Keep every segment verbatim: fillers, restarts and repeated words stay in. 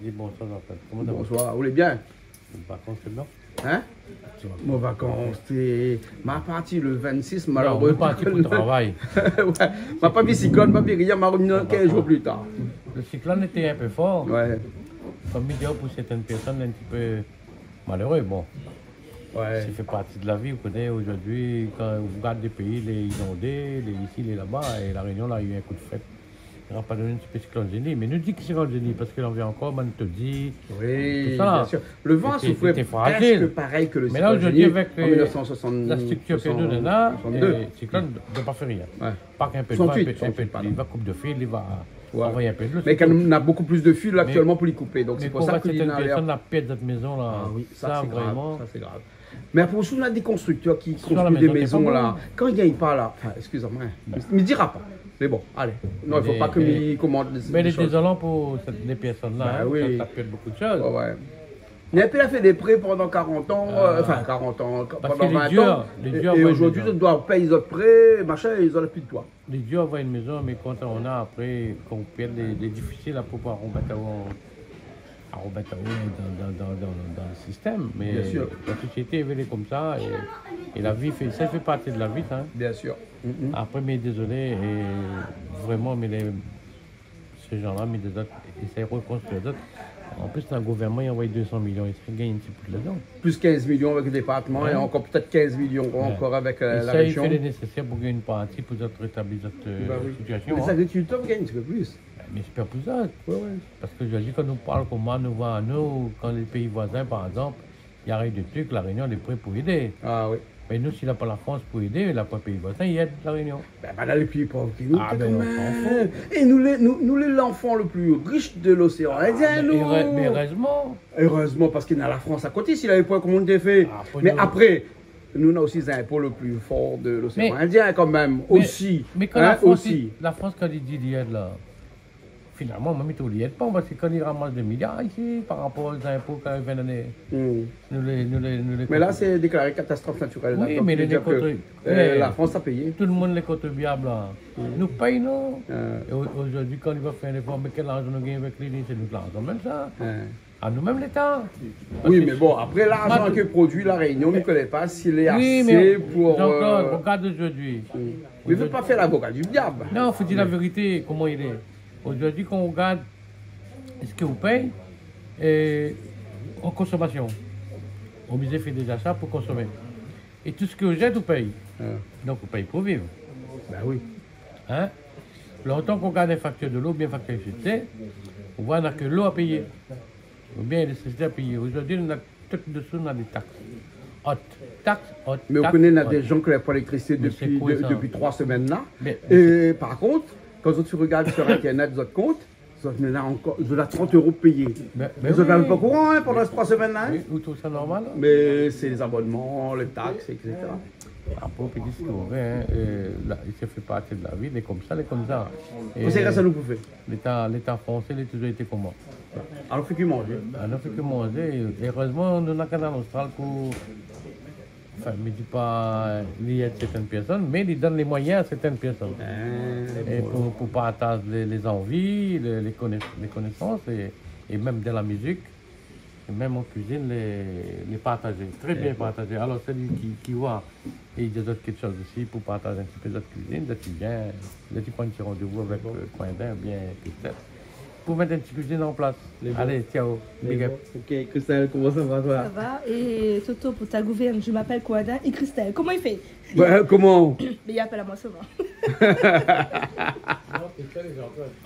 Di bonsoir, Jean-Claude. Koman sa va? Bonsoir, ou lé bien? Vakans, sé bon? Hein? Mon vakans, sé, ma parti le vingt-six, non, malheureux, nou parti pou travay. Ouais. Ma pa vi siklone, ma pa vi rien, ma revni quinze jours plus tard. Le siklone lété in pé for. Ouais. Kom mi di, pou sèrtin pèrsone, in ti pé maléré, bon. Ouais. Sa i fé parti de la vi, ou koné, zordi, kan ou gard dé péi, lé inondé, lé isi, lé laba, é La Rényon la u in kou de frèt. Li la pa doné in ti pé siklone Jenny. Mé nou di ke siklone Jenny, parske la anvoy ankor bann todi, oui, tout sa. Bien sûr. Le vent a soufflé presque pareil que le cyclone Jenny en mille neuf cent soixante-deux. Mé la, zordi, avèk, euh, la striktir ke nou néna, soixante-deux. Euh, siklone i pé pa fé rien. Ouais. Pa k'in pé de van, in pé, in pé, soixante-huit, pardon. Li va koup de fil, li va anvoy in pé de lo, sé tout. Mé kan mèm, na bokou plis de fil aktièlman pou li koupé, donk sé pou sa ke li na lèr. Mé pou voir sèrtin pèrsone la pèrd zot mézon la. Ah oui, sa, sa sé grav, vréman. Sa sé grav. Mé apré osi, na dé konstriktèr ki konstrui dé mézon la. Kan i gingn pa la, anfin, excusez-moi, mi dira pa. Mé bon, alé. Non, i fo pa ke mi komant dé, dé shoz. Mé lé dézolan pou sèt, lé pèrsone la, hein, sa, sa pé èt bokou de shoz. Bah oui. Ouais, ouais. Mé épi, la fé dé pré pandan quarante ans, euh, anfin, quarante ans, pandan vingt ans. Parske lé dir, lé dir, é zordi, zot i doi péy zot pré, machin, é zot na pi de toi. Lé dir avoir in mézon, mé kan ou na apré, kan ou pèrd, lé, lé difisil a pou, pou armèt aou, armèt aou dan, dan, dan, dan, dan le sistèm. Bien sûr. Mé la sosiété i vé komsa, é, é la vi fé, sa i fé parti de la vi, sa, hein. Bien sûr. Mm, mm. Apré, mé dézolé, é vréman, mé lé, sé jan la, mé lézot, i éséy rekonstrui zot. An plis, la, gouvèrnman i anvoy deux cents millions, i sa gingn in ti pé ladan. Plus quinze millions avec le département, hein, et encore peut-être quinze millions encore avec, euh, la région. Ouais. É sa i fé le nésésèr pou gingn in parti pou zot rétabli zot, euh, sitiasion, hein. Bah oui. Mé lé agrikiltèr i gingn in ti pé plis. Bin, mi éspèr pou sa. Ouais, ouais. Parske zordi, kan nou parl koman nou voi, nou, kan lé péi voizin, par égzanp, i ariv dé trik, La Rényon lé pré pou édé. Ah oui. Mé nou, si la pa la Frans pou édé, la pa péi voizin i èd La Rényon. Bin, banna lé pli pov ke nou, kan mèm. Ah, bin, on s'en fout. É nou lé, nou, nou lé lanfan le pli rish de l'océan Indien, nou. Ah, mé érè-, mé érèzman. Érèzman, parske na la Frans a koté, si lavé poin, koman nou té fé? Mé nou, apré, nou na osi zinpo le pli for de l'océan Indien, kan mèm, osi. Mé, mé kan la Frans, la Frans, kan li di li èd la, finalman, moin, mi trouv li èd pa, parske kan li ramas dé miliar isi, par rapor o zinpo, kan i vien ané, nou lé, nou lé, nou lé... Mé la, sé déklaré katastrof natirèl, la. Oui, donk, mé sa i vé dir ke, euh, la Frans la péyé. Tout le moun lé kontribiab, la. Nou péy, non? É o-, zordi, kan li va fé in éfor, mé kèl larzan nou gingn avèk li? Sé nout larzan mèm, sa. A nou mèm, Léta. Oui, mé bon, apré, larzan ke produi La Rényon, nou koné pa si lé asé pou, euh... Jean-Claude, regard zordi. Mé i fo pa fé lavoka di diab. Non, fo dir la vérité, koman i lé. Zordi, kan ou gard sak ou péy, é, an konsomasion, ou oblizé fé dé zasa pou konsomé. É tout sak ou zèt, ou péy. Donk, ou péy pou viv. Bin oui. Hein? Lontan kan ou gard in faktir de lo, oubien faktir éléktrité, ou voi na ke lo a péyé. Oubien éléktrité a péyé. Zordi, nou na tout dosou, na dé taks. Ot taks, ot taks. Mé ou koné, na dé jan ke la pa léléktrité dopi, dopi troi semèn la. Mé, é par kont, kan ou regard sur Internet, zot kont, zot néna ankor, zot néna trant euro péyé. Mé, mé zot lé pa o kouran, hein, pandan sé troi semèn la, hein. Oui, ou trouv sa normal, hein? Mé sé lé zabonman, lé taks, et cetera. Apré, ou pé di sak ou vé, hein, euh, la, sa i fé parti de la vi, lé komsa, lé komsa. É konsékans, sa nou pou fé. Léta, Léta fransé, li la touzour été koman? Alor, fé ke manzé. Alor, fé ke manzé. Érèzman, nou na Kanal Austral pou, anfin, mi di pa, li èd sèrtin pèrsone, mé li donn lé moiyin a sèrtin pèrsone. É pou, pou partaz lé, lé zanvi, lé, lé koné-, lé konésans, é, é mèm dan la mizik. É mèm an kuizine, lé, lé partazé, trè bien partazé. Alor, sèl ki, ki voi, é i di azot kékshoz osi pou partaz in ti pé zot kuizine, zot i vien, zot i pran in ti randévou avèk, euh, Coindin oubien Christelle pou mèt in ti kuizine an plas. Alé, ciao, big up. OK, Christelle, koman sa va, toi? Ça va. Et Toto, pour ta gouverne, je m'appelle Coindin et Christelle. Comment il fait? Bin, koman? Mé li apèl amoin souvan.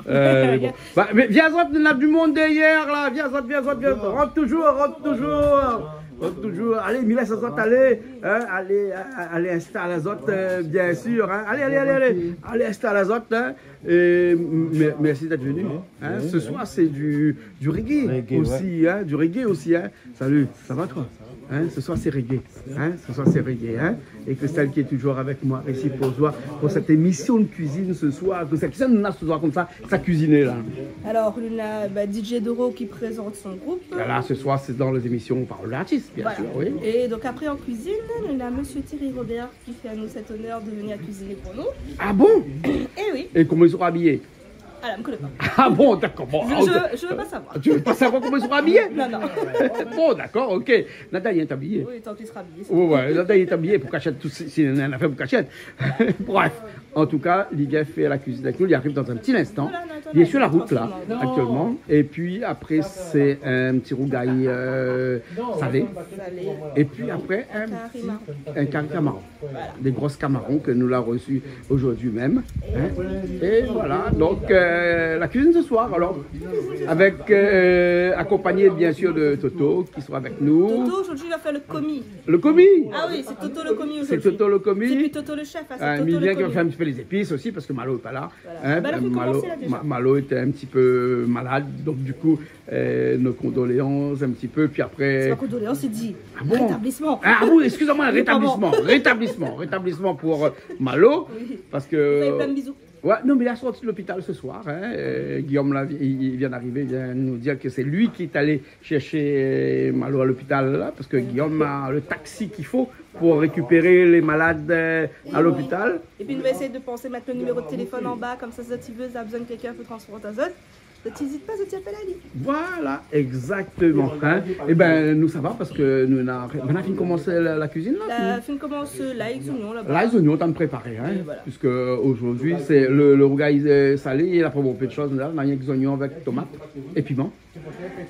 Euh, bon. Ba, mé vien azot, na du moun dèrièr, la. Vien azot, vien azot, vien azot. Rant touzour, rant touzour. Rant touzour. Alé, mi lès azot alé, hein, alé, euh, alé instal azot, euh, bien sûr, hein. Alé, alé, alé, alé. Alé instal azot, hein. Et m-, mèrsi d'être venu, hein. Ce soir, c'est du, du reggae aussi, hein, du reggae aussi, hein. Salut, ça va toi? Hein, ce soir, c'est reggae. Hein, ce soir, c'est reggae, hein. Et Christelle qui est toujours avec moi ici pour toi, pour cette émission de cuisine ce soir. Christelle, kisa nou néna ce soir konmsa, sa kuiziné la? Alors, on a, bah, D J Doro qui présente son groupe. Voilà, ce soir, c'est dans les émissions, on parle d'artistes, bien sûr, oui. Et donc après, en cuisine, on a Monsieur Thierry Robert qui fait à nous cet honneur de venir cuisiner pour nous. Ah bon? Eh oui. Et comment ils seront habillés? Ah, mi koné pa. Ah bon, dakor. Bon, je, ah, ok. Je, je veux pas savoir. Tu veux pas savoir comment ils seront habillés ? Non, non. Bon, dakor, ok. Nada, li lé abiyé. Oui, tant qu'il sera habillé, c'est bon. Ouais, ouais, Nada lé abiyé pou kashèt tout, si, si néna in nafèr pou kashèt. Bref, en tout cas, li vien fé la kuizine avèk nou, li ariv dan in ti linstan. Voilà, non, attends, tranquillement. Li lé sur la rout la, aktièlman. Et puis après, c'est un petit rougail, euh, salé. Salé. Et puis après, un petit, un kari kamaron. Voilà. Des grosses kamarons ke nou la reçu zordi mèm, hein. Et voilà, donc, euh, la cuisine ce soir, alors, avec, euh, accompagné bien sûr de Toto, qui sera avec nous. Toto, aujourd'hui, il va faire le commis. Le commis ? Ah oui, c'est Toto le commis aujourd'hui. C'est Toto le commis. C'est plus Toto le chef, hein, c'est Toto le commis. Ah, Emilien qui va faire un petit peu les épices aussi, parce que Malo est pas là. Voilà. Hein, ben, elle a fait Malo, commencer, là, déjà. Ma-, Malo était un petit peu malade, donc du coup, euh, nos condoléances un petit peu, puis après... C'est pas condoléances, c'est dit rétablissement. Ah bon ? Ah oui, excusez-moi, rétablissement, rétablissement, rétablissement pour, euh, Malo, parce que... Oui. Fais plein de bisous. Ouais, non, mais il a sorti de l'hôpital ce soir, hein, euh, Guillaume, là, il, il vient d'arriver, il vient nous dire que c'est lui qui est allé chercher, euh, Malo à l'hôpital, là, parce que Guillaume a le taxi qu'il faut pour récupérer les malades, euh, à l'hôpital. Et puis, nous va essayer de penser mettre le numéro de téléphone en bas, comme ça, si zot i vé, zot i a besoin de quelqu'un pour transporter zot. Zot i ézit pa, zot i apèl ali. Voilà, exactement, hein. Eh ben, nou, sa va, parce que nou, nou la, nou la fine komansé la, la cuisine, là. La fine komansé, euh, lay, zonion, là-bas. Lay, zonion, tann préparé, hein. Et voilà. Puisque aujourd'hui, c'est le, le rougail, euh, salé, il a pas beaucoup de choses, là. On a rien que zonion avec tomate et piment.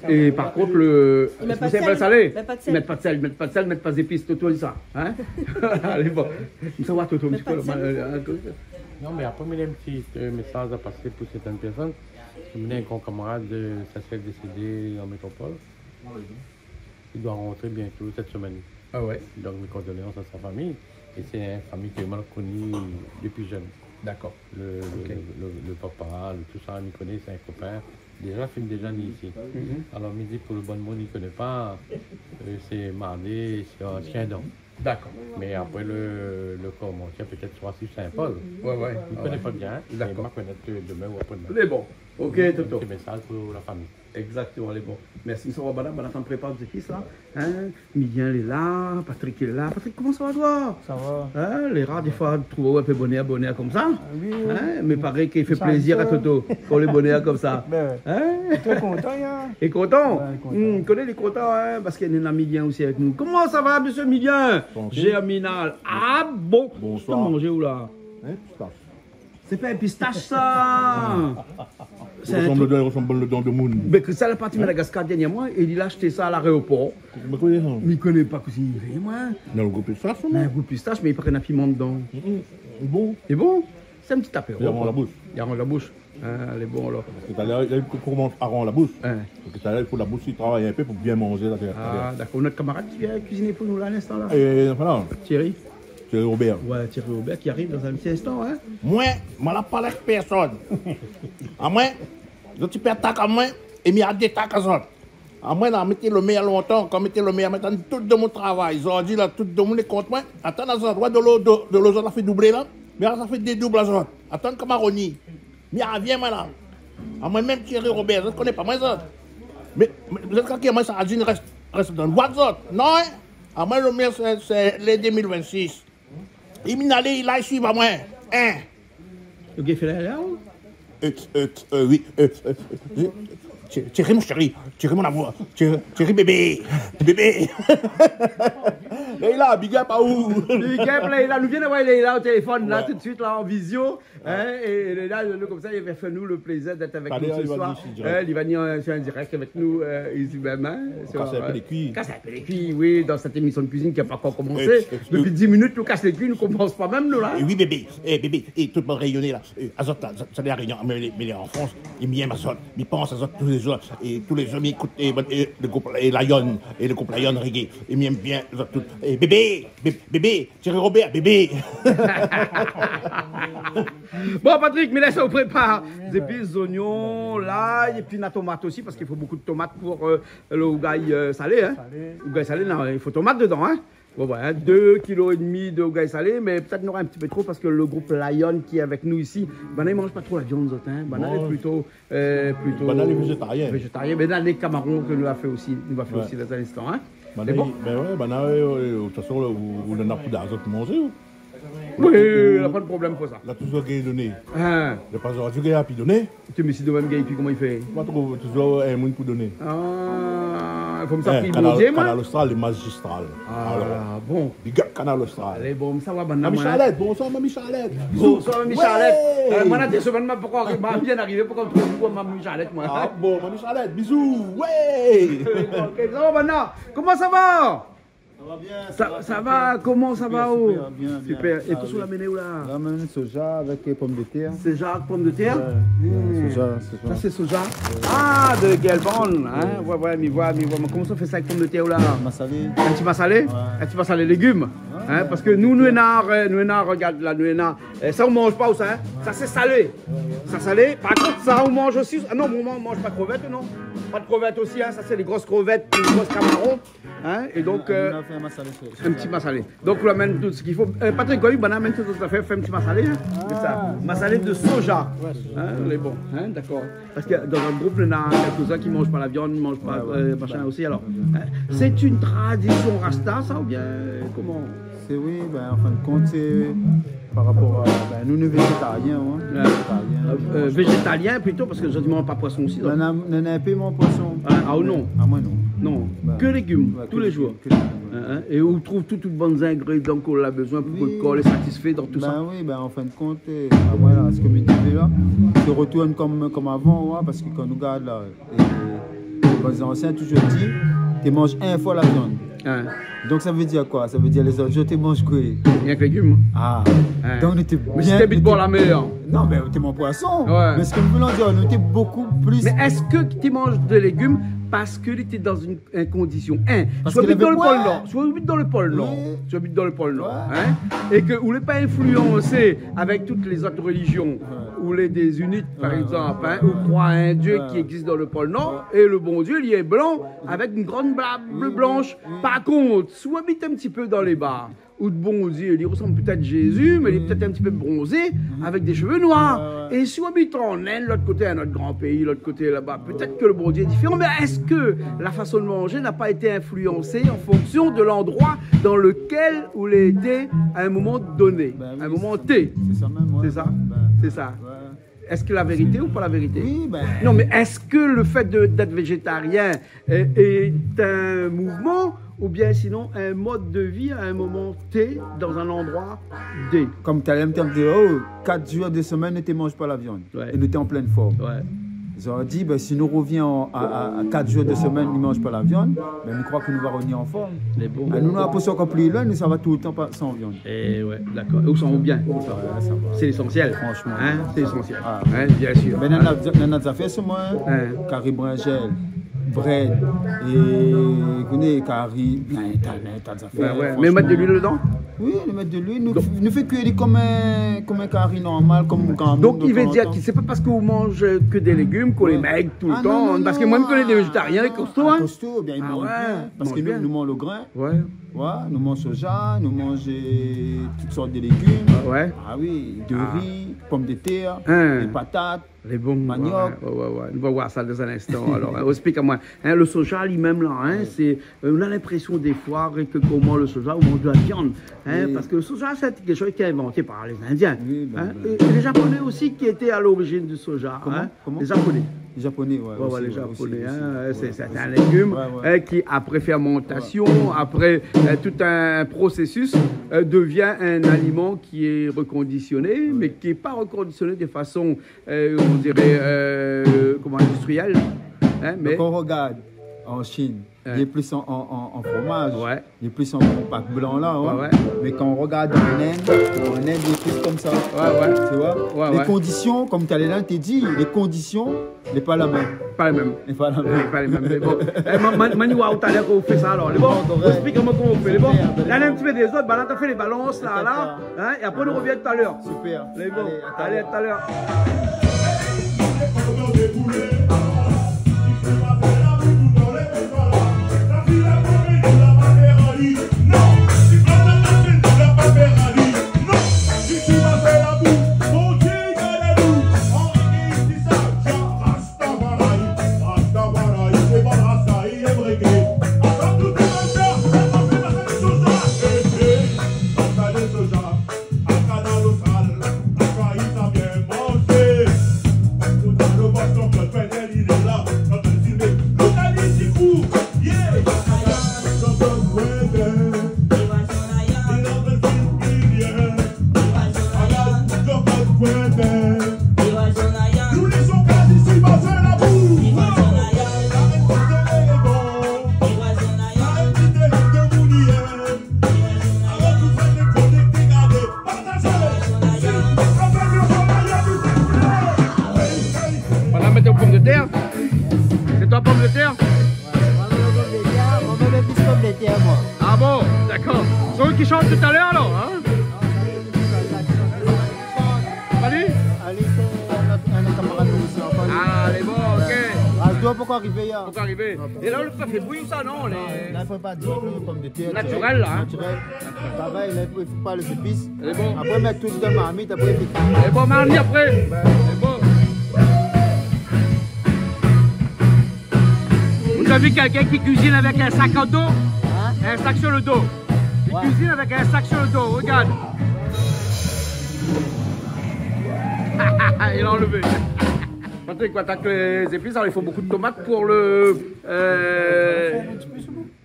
Et par contre, le, i mèt pa de sèl, salé. I mèt pa de sèl. I mèt pa de sèl, i mèt pa de sèl, i mèt pa zépis, tout, tout ça, hein. Allez, bon. Sa va, Toto, un petit peu, là, euh, un peu. Non, mais après, mi néna in ti, euh, message à passer pour certaines personnes. Mi néna in gran kamarad, euh, sa sèl désédé an métropol. Il doit rentrer bientôt cette semaine. Ah ouais. Donc, mes condoléances à sa famille. Et c'est une famille que moi, j'ai connue depuis jeune. D'accord. Le, le, le, le, le papa, le, tout ça, mi koné, c'est un copain. Déjà, fine déjà né ici. Mhm. Alors, mi di pou le bann moun i koné pa, euh, sé Marlé, sé in tien dan. D'accord. Mais après, le, le comment, tiens, peut-être soit sur Saint-Paul. Ouais, ouais. Mi koné pa bien, hein. D'accord. Mi va koné, euh, demain ou après-demain. Lé bon. Ok, Toto. Un petit message pour la famille. Exactement, lé bon. Merci, monsieur Robana. Bon, atann, prépar zépis la. Hein ? Miguel lé la, Patrick lé la. Patrick, koman sa va, toi ? Sa va. Hein, lé rar défoi trouv aou in pé bonèr, bonèr konmsa. Ah oui, oui. Hein, mé paré ke i fé plézir a Toto kan lé bonèr konmsa. Ben ouais. Hein ? Lé kontan, hein. Lé kontan ? Ouais, lé kontan. Hmm, koné lé kontan, hein, parske néna Miguel osi avèk nou. Koman sa va, monsieur Miguel ? Tranquille. Germinal. Ah bon ? Bonsoir. Kosa ou manz la ? Hein, pistache. Sé pa in pistash, sa. Sa i rosanm le dan, i rosanm le dan de moun. Mé Cristal la parti Madagascar dernièrman é li la ashté sa a l'aéroport. Mé koman sa ? Mi koné pa kosa i lé, moin. Non, le gou pistash, non ? Mé in gou pistash, mé i paré na piman dedan. Mm, mm. Bon. É bon, sé in ti apéro, koi. I aranz la boush. I aranz la boush. Ah, lé bon, alor. Parske talèr, i fo koman aranz la boush. Hein. Parske talèr, i fo la boush i travay in pé pou bien manzé, la. Ah, dakor. Nout kamarad ki vien kuiziné pou nou, la, linstan, la. É, voilà. Thierry. Thierry Robert. Ouais, Thierry Robert ki ariv dan in ti instan, hein. Moin, moin la pa èk pèrsone. Amoin, zot i pé atak amoin, é mi a détak azot. Amoin, la mèt lo mèr lontan, kan mèt lo mèr, mèt tout demoun travay. Zordi la, tout demoun lé kont moin. Atann, azot, wa, dolo, do-, dolo zot la fé doublé la. Mé la, sa fé dé doub azot. Atann, koman roni. Mi arvien, moin, la. Amoin mèm, Thierry Robert, zot i koné pa moin, zot. Mé, mé zot i kroi ke moin, sa a di rès, rès dan lwat, zot. Non, hein. Amoin, lo mèr, sé, sé lé deux mille vingt-six. I mèt alé, i la, i suiv amoin. Hein. Lo gars i fé la, la, ou ? Euh, euh, euh, oui, euh, euh, euh, Thierry, mon chéri, Thierry, mon amour, Thierry, Thierry, bébé, bébé. Leïla, big up aou. Big up, Leïla. Nou vien d'avoir Leïla au téléphone, là, tout de suite, là, en visio. Hein, é, é la, nou, konmsa, li vien fé nou le plézir d'èt avèk nou se soir. Hein, li va vni, euh, sur un direct avèk nou, euh, isi mèm, hein, sur, euh, kas in pé lé kui. Kas in pé lé kui, oui, dan sèt émisyon de kuizine ki la pankor komansé. Dopi dix minutes, nou kas lé kui, nou konpans pa mèm, nou, la. Eh oui, bébé. Eh, bébé. Eh, tout bann Rényoné, la. Eh, azot, la, sa, sa, La Rényon, mé, mé an Frans, é mi èm azot. Mi pans azot tou lé zour. É tou lé zour, mi ékout, é, é, le group, é Lion, é le group Lion Reggae. É mi èm bien azot tout. Eh, bébé, bé-, bébé. Thierry Robert, bébé. Bon, Patrick, mi lès aou prépar zépis, zonion, lay, épi na tomat osi, parske i fo bonpé de tomat pou, euh, lo rougail, euh, salé, hein. Salé. Rougail salé, non, i fo tomat dedan, hein. Bon, voilà, deux kilos et demi de rougail salé, mé pétèt nora in ti pé tro parske le group Lion ki lé avèk nou isi, banna i manz pa tro la viann, zot, hein. Banna lé plito, euh, plito vézétarien. Vézétarien, mé na lé kamaron ke nou la fé osi, nou va fé osi dan in instan, hein. Banna, é bon ? Ben ouais, banna, euh, euh, de tout fason, ou, ou néna pou d'azot manzé, ou ? Oui, la pa de problèm pou sa. La touzour gingn doné. Hin. Lé pa zordi gingn pi doné. Ti mésyé de mèm gingn pi, koman i fé ? Pa tro, touzour in moun pou doné. Ah, fo mi sa pri Bondié, moin. Kanal Austral, lé mazistral. Ah, bon. Big up Kanal Austral. Alé, bon, sa va, banna, Mami Charlette, bonswar, Mami Charlette. Bonswar, Mami Charlette. Ouais. Euh, moin la dé semèn, ma pankor, ma bien arivé, pankor trouv Mami Charlette, moin. Ah, bon, Mami Charlette, bizou. Ouais. Ok, sa va, banna ? Koman sa va ? Ça va bien, ça va, ça va, super, super, oh. Super, bien, bien. Super. Et tout ça, la mené ou la ? La mené soja avèk, euh, pomdetèr. Soja, pomdetèr ? Ouais, ouais, soja, soja. Sa sé soja. Ah, de Gelban, hin ? Ouais, ouais, mi voi, mi voi. Mé koman sa i fé sa avèk pomdetèr la ? Masalé. In ti masalé ? Ouais. In ti masalé légim. Ouais, ouais, pomdetèr. Hin, parske nou, nou néna, euh, nou néna, regard la, nou néna, euh, sa ou manz pa ou sa, hin ? Sa sé salé. Ouais, ouais. Sa salé. Par kont sa ou manz osi. Ah non, moin mi manz pa krevèt, non. Pa de krevèt osi, hin. Sa sé lé gros krevèt, lé gros kamaron. Hin, é donk, nou, nou, euh, nou la fé in masalé, sé, sé in ti masalé. Donk, nou amenn tout sak i fo. Euh, Patrick, oui, banna amenn tout zafèr, fé in ti masalé, hin. Ah. Sé sa. Masalé de soja. Ouais, soja. Hin, lé bon, hin, dakor. Parske dan in group, néna kèlkezin ki manz pa la viann, manz pa, ouais, ouais, euh, machin osi, alor. Ouais, ouais. Hin ? Sé in tradision rasta, sa, oubien, euh, koman ? Sé, oui, ben, an fin de kont, sé par rapor a, ben, nou, nou lé véjétarien, hin. Ouais. Véjétarien, euh, euh, manz pa. Véjétalien plito, parske zot i manz pa poison osi, donk. Non, non, non, non, pi manz poison. Ah, ah, ou non ? Ah, moin, non. Non. Ben, ke légim, ouais, tou lé jour. Ke légim, ke légim, ouais. Hin, hin. É ou trouv tout, tout bann zingrédian k'ou la bezoin pou ke le kor lé satisfé dan tout sa. Oui. Ben oui, ben, an fin de kont, euh, ben, voilà, sak mi di la, i retourn kom, kom avan, ouais, parske kan nou gard la, é, é bann zansien la touzour di, té manz in foi la viann. Hin. Donk sa i vé dir koi ? Sa i vé dir lézot zour té manz koi ? Rienk légim, hin. Ah. Hin. Donk nou té bien, nou té... Mé si té abit bor la mèr. Non, mé té manz poison. Ouais. Mé sak mi vé dir, nou té bokou plis... Mé èske té manz de légim parske li té dan in, in kondision, hin, parske soi i abit dan le pol Nor, soi i abit dan le pol Nor, oui, soi i abit dan le pol Nor, ouais, hin, é ke ou lé pa influansé avèk tout lézot relijion, ouais, ou lé dé zunit, par égzanp, hin, ou kroi a in dié, ouais, ki égzis dan le pol Nor, ouais, é le Bondié, li lé blan, avèk in gran barb blansh. Oui, oui. Par kont, si ou abit in ti pé dan lé ba, out Bondié, li resanm pétèt Jézi, mé li lé pétèt in ti pé bronzé, avèk dé shové noir. Ouais, ouais. É si ou abit an Inde, lot koté, in ot gran péi, lot koté laba, pétèt ke le Bondié lé diféran, mé èske la fason de manzé na pa été influansé an fonksion de landroi dan lekèl ou la été a in moman doné, a in moman té ? Ben oui, sé sa mèm, ouais. Sé sa ? Ben, sé sa. Ouais. Èske la vérité ou pa la vérité ? Oui, ben... Non, mé èske le fèt de, d'èt véjétarien é, é in mouvman, oubien sinon in mod de vi a in moman té, dan in landroi dé ? Kom talèr mi té di, oh, kat zour de semèn, nou té manz pa la viann. Ouais. É nou té an plin form. Ouais. Zordi, ben, si nou rovien an, a, a, a kat zour de semèn, nou manz pa la viann, ben, mi kroi ke nou va rovni an form. Lé bon. A, nou, nou la pous ankor pli loin, nou sava toultan pa, san viann. É ouais, dakor. É ou san bien, ou sa va. Ouais, sa va. Sé lésansièl. Fransman. Hin, sé lésansièl. Ah. Hin, biensir. Mé nana, nana zafèr, sé moin, hin. Kari brinzèl, brèd, é, koné, kari, ben, ta, ta zafèr, fransman. Ouais, ouais. Mé mèt de luil dedan ? Oui, nou mèt de luil. Nou, donk, nou fé kui ali kom in, kom in kari normal, kom kan... Donk, i vé dir ke sé pa parske ou manz ke dé légim ke ou lé mèg toultan. Ah non, non, non. Parske moin, mi koné dé véjétarien, lé kosto, hin. Ah, kosto, bien, i manz bien. Ah ouais, parske nou, nou manz le grin. Ouais. Ouais, nou manz soja, nou manz, euh, tout sort de légim. Ah ouais. Ah oui, de ri, pomdetèr, hin, dé patat, maniok. Lé bon, ouais, ouais, ouais. Nou va voir sa dan in instan, alor, hin. Esplik amoin. Hin, le soja li mèm la, hin, sé, euh, nou na linprésion défoi ke kan ou manz le soja, ou manz de la viann, hin, parske le soja, sé kékshoz ki lé invanté par lé Indien, hin. Oui, ben, ben. É, é lé Japonais osi ki lété a lorizinn du soja, hin. Koman ? Koman ? Lé Japonais. Lé Japonais, ouais, ouais, osi, lé Japonais, osi, hin, osi, sé, ouais, sé in légim, hin, ki, apré fèrmantasion, apré, euh, tout in prosésis, euh, devien in aliman ki lé rekondisioné, mé ki lé pa rekondisioné de fason, euh, on diré, euh, koman, industrièl, hin, mé... Donk, kan ou rogard an Chine, lé plis an, an, an, an fromaz. Ouais. Lé plis an pak blan la, ouais. Ouais, ouais. Mé kan ou rogard an Inde, an Inde, lé plis komsa. Ouais, ouais. Tu vois ? Ouais, ouais. Lé kondision, kom talèr la té di, lé kondision lé pa la mèm. Pa la mèm. Lé pa la mèm. Lé pa la mèm, mé bon. Eh, ma, ma, ma ni oir talèr kan ou fé sa, alor. Lé bon ? Bon, ouais. Esplik amoin koman ou fé, lé bon ? Super, super. La, in ti pé dé zot, ba la, ta fé lé balans la, la. T'inquiète pas. Hin, é apré, nou rovien talèr. Super. Lé bon. Allez, à tout à l'heure. Allez, à tout à l'heure. Shant talèr alor, in ? Alé, sé in ot, in ot kamarad nou isi ankor. Ah, lé bon, ok. Razdo, pankor arivé, in. Pankor arivé. É la, ou la pa fé bouyi sa, non ? Lé... La, i fo pa dir, pomdetèr, natirèl, la, in. Natirèl. Travay, la, i fo pa lé zépis. Lé bon. Apré, mèt tout dan la marmit, apré, i fé kui. Lé bon, marmit apré. Lé bon. Vous avez quelqu'un qui cuisine avec un sac à dos ? Hein ? Un sac sur le dos. Il cuisine avec un sac sur le dos, regarde. Il a enlevé. Patrick, attaque les épices, alors il faut beaucoup de tomates pour le, euh,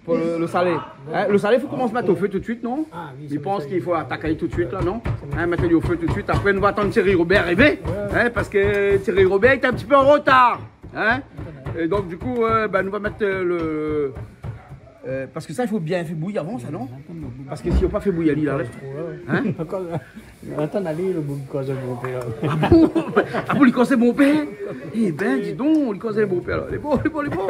pour le, le salé. Hein, le salé, il faut commencer à mettre au feu tout de suite, non ? Ah oui, sur le salé. Je pense qu'il faut attaquer tout de suite, là, non ? Hein, mettre au feu tout de suite. Après, nous va attendre Thierry Robert arriver, hein, parce que Thierry Robert est un petit peu en retard. Hein ? Et donc, du coup, euh, ben, nou va mèt, euh, le, euh, parske sa, i fo bien fé bouyi avan sa, non ? Parske si ou pa fé bouyi ali la, hein ? Ankor, atann, alé, le boug i koz bonpé la. Ah bon ? Ah bon, li koz bonpé ? Eh ben, dis donc, li koz bonpé alor. Lé bon, lé bon, lé bon.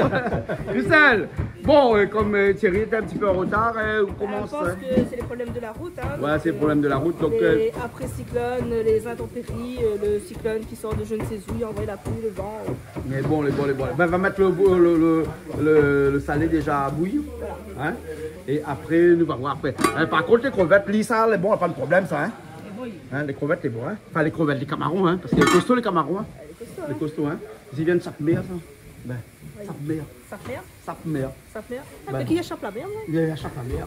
Christelle, bon, euh, comme, euh, Thierry était un petit peu en retard, euh, on commence, hein. Euh, je pense que c'est les problèmes de la route, hein, donc, euh, les, après cyclone, les intempéries, euh, le cyclone qui sort de je ne sais où, il envoie la pluie, le vent, euh, Lé bon, lé bon, lé bon. Ben, va mèt le, le, le, le, le salé déza bouyi. Voilà. Hein ? É apré, nou va voir apré. Hein, par kont, lé krevèt, li, sa, lé bon, pa de problèm, sa, hein ? Lé bon, oui. Hein, lé krevèt, lé bon, hein ? Anfin, lé krevèt, lé kamaron, hein ? Parske lé kosto, lé kamaron, hein ? Lé kosto, hein ? Lé kosto, hein ? Zot i vien de Sapmer, sa. Ben, oui. Sapmer. Sapmer ? Sapmer. Sapmer. Ah, ben, mé ki i ashap la mèr, non ? I ashap la mèr.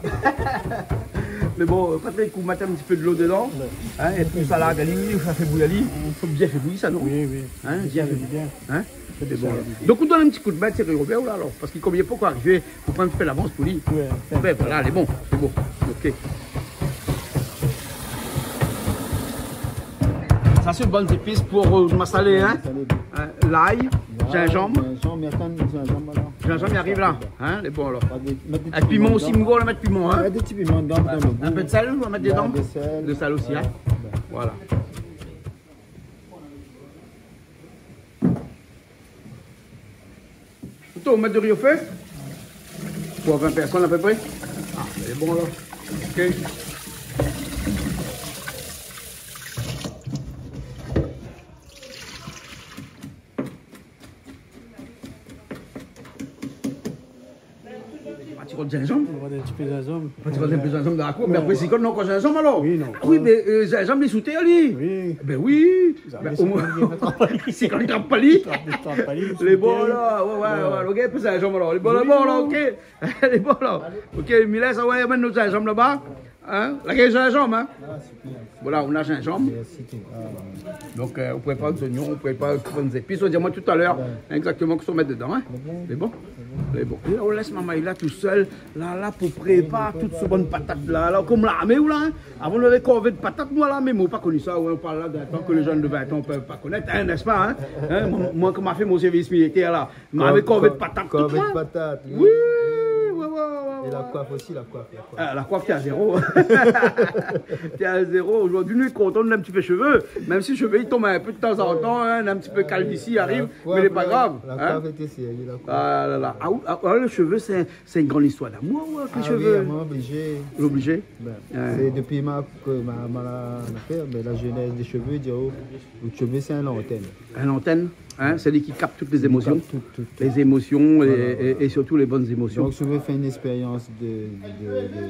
Mé bon, Patrick, ou mèt in ti pé dolo dedan. Ouais. Hein, é pi sa la, gali, sa fé bouyi ali. I fo bien fé bouyi sa, non ? Oui, oui. Hein, bien fé bouyi. Bien. Hein ? Sé bon, sa, alor. Donk, ou donn in ti kou d'min, Thierry Robert, la, alor. Parske konm li lé pankor arivé, fo pran in ti pé lavans pou li. Ouais. Ben, voilà, lé bon. Lé bon. Ok. Sa, sé bann zépis pou, euh, masalé, hein ? Masalé. Hein, lay, zinzanm. Zinzanm, mé atann, zinzanm, alor. Zinzanm, li ariv la. Hein, lé bon, alor. Mèt dé ti piman osi, nou va mèt piman, hein. Mèt dé ti piman dedan, pou done le gou. In pé de sèl, nou va mèt dedan. Ouais, de sèl. De sèl osi, hein. Ouais. Voilà. Toto, ou mèt do ri o fé ? Pou vin pèrsone apépré. Ah, lé bon, la. Ok. Ah, ti rod zinzanm ? Nou va mèt in ti pé zinzanm. Ah, ti rod in pé zinzanm dan la kour. Mé apré, si kan nou ankor zinzanm, alor ? Oui, non. Ah oui, mé, euh, zinzanm, li sou tèr, li. Oui. Ben oui. Ben, si kan li trap pa li. Trap pa li, sou tèr. Lé bon, la. Ouais, ouais, ouais. Ok, pou zinzanm, alor. Lé bon, la, bon, la, ok. Lé bon, la. Ok, Mila, sa va, amèn nout zinzanm laba. Hein ? La gèl zinzanm, hein ? Ah, super. Voilà, nou na zinzanm. Mèrsi, Ken. Ah. Donk, euh, ou prépar zonion, ou prépar tout bann zépis. Ou di amoin talèr, ouais, égzaktoman kosa ou mèt dedan, hein ? Lé bon. Lé bon ? Lé bon. Lé bon. É la, ou lès marmay la tousèl, la, la, pou prépar tout so bann patat la. La, konm larmé, ou la, hein ? Avan, nou lavé korvé de patat, nou, larmé, mé ou pa koni sa, ouais, ou parl la d'in tan ke lé jenn de vin an i pé pa konèt, hein, n'est-ce pas, hein ? Hein, moin, moin, kan ma fé mon sèrvis militèr, la, Mavé korvé de patat, tout, korvé de patat, oui. Oui, oui, oui, oui. É la koif osi, la koif, la koif. Ah, la koif, té a zéro. Té a zéro. Zordi nou lé kontan, nou na in ti pé shové. Mèm si shové i tonm in pé de tan zan tan, hein, in ti pé kalvisi i ariv, mé lé pa grav, hein. La koif lété sérié, la koif. Ah la la. Ah, ou, ah, ah, lé shové, sé, sé in gran listoir d'amour, ou, avèk lé shové. Ah oui, amoin oblizé. Oblizé. Ben, sé dopi ma, ke ma, ma la, la fé, ben, la zénèz dé shové, di, oh, lo shové sé in lantèn. In lantèn, hein, sé li ki kapt tout lé zémosion. Li kapt tout, tout, tout. Lé zémosion é, voilà, é, é sirtou lé bone zémosion. Donk, si ou vé fé in éspérians de, de, de, de,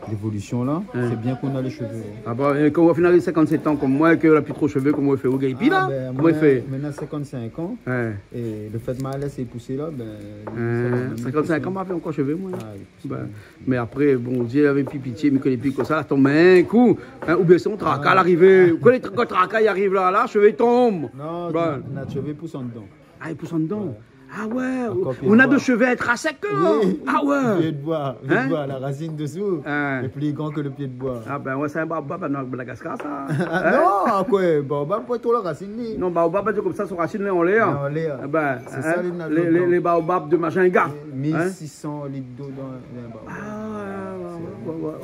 d'évolision la, sé bien k'ou na lé shové, hein. Ah bon, é kan ou fine ariv sinkant-sèt an konm moin, ke ou la pi tro shové, koman ou fé ? Ou gingn pi la ? Ah ben, koman ou fé ? Moin, moin néna sinkant-sink an. Ouais. É lo fèt ma lès pousé la, ben, sa va, sinkant-sink an, ma fé ankor shové, moin. Ah oui. Ben, mé apré, Bondié lavé pi pitié, mi koné pi kosa, la tonm in kou, hein, oubien sinon traka larivé. Ou koné, kan traka i ariv la, la, shové i tonm. Non, ben, nout shové i pous andan. Ah, i pous andan. Ouais. Ah ouais, ankor pié d'boi. Ou na dé shové intrasèk, alor. Oui. Ah ouais. Pié d'boi, pié d'boi, la razine dsou lé pli gran ke lo pié d'boi. Ah ben ouais, sé in baobab, non, Madagaskar, sa. Hein ? Non, koué, baobab, pa tro la razine, li. Non, baobab, sé konmsa, son razine lé anlèr. Lé anlèr. Ah ben, sé sa, hein, lé, lé, lé baobab de Majunga. Hein ? Mil sis san lit d'lo dan, dan in baobab. Ah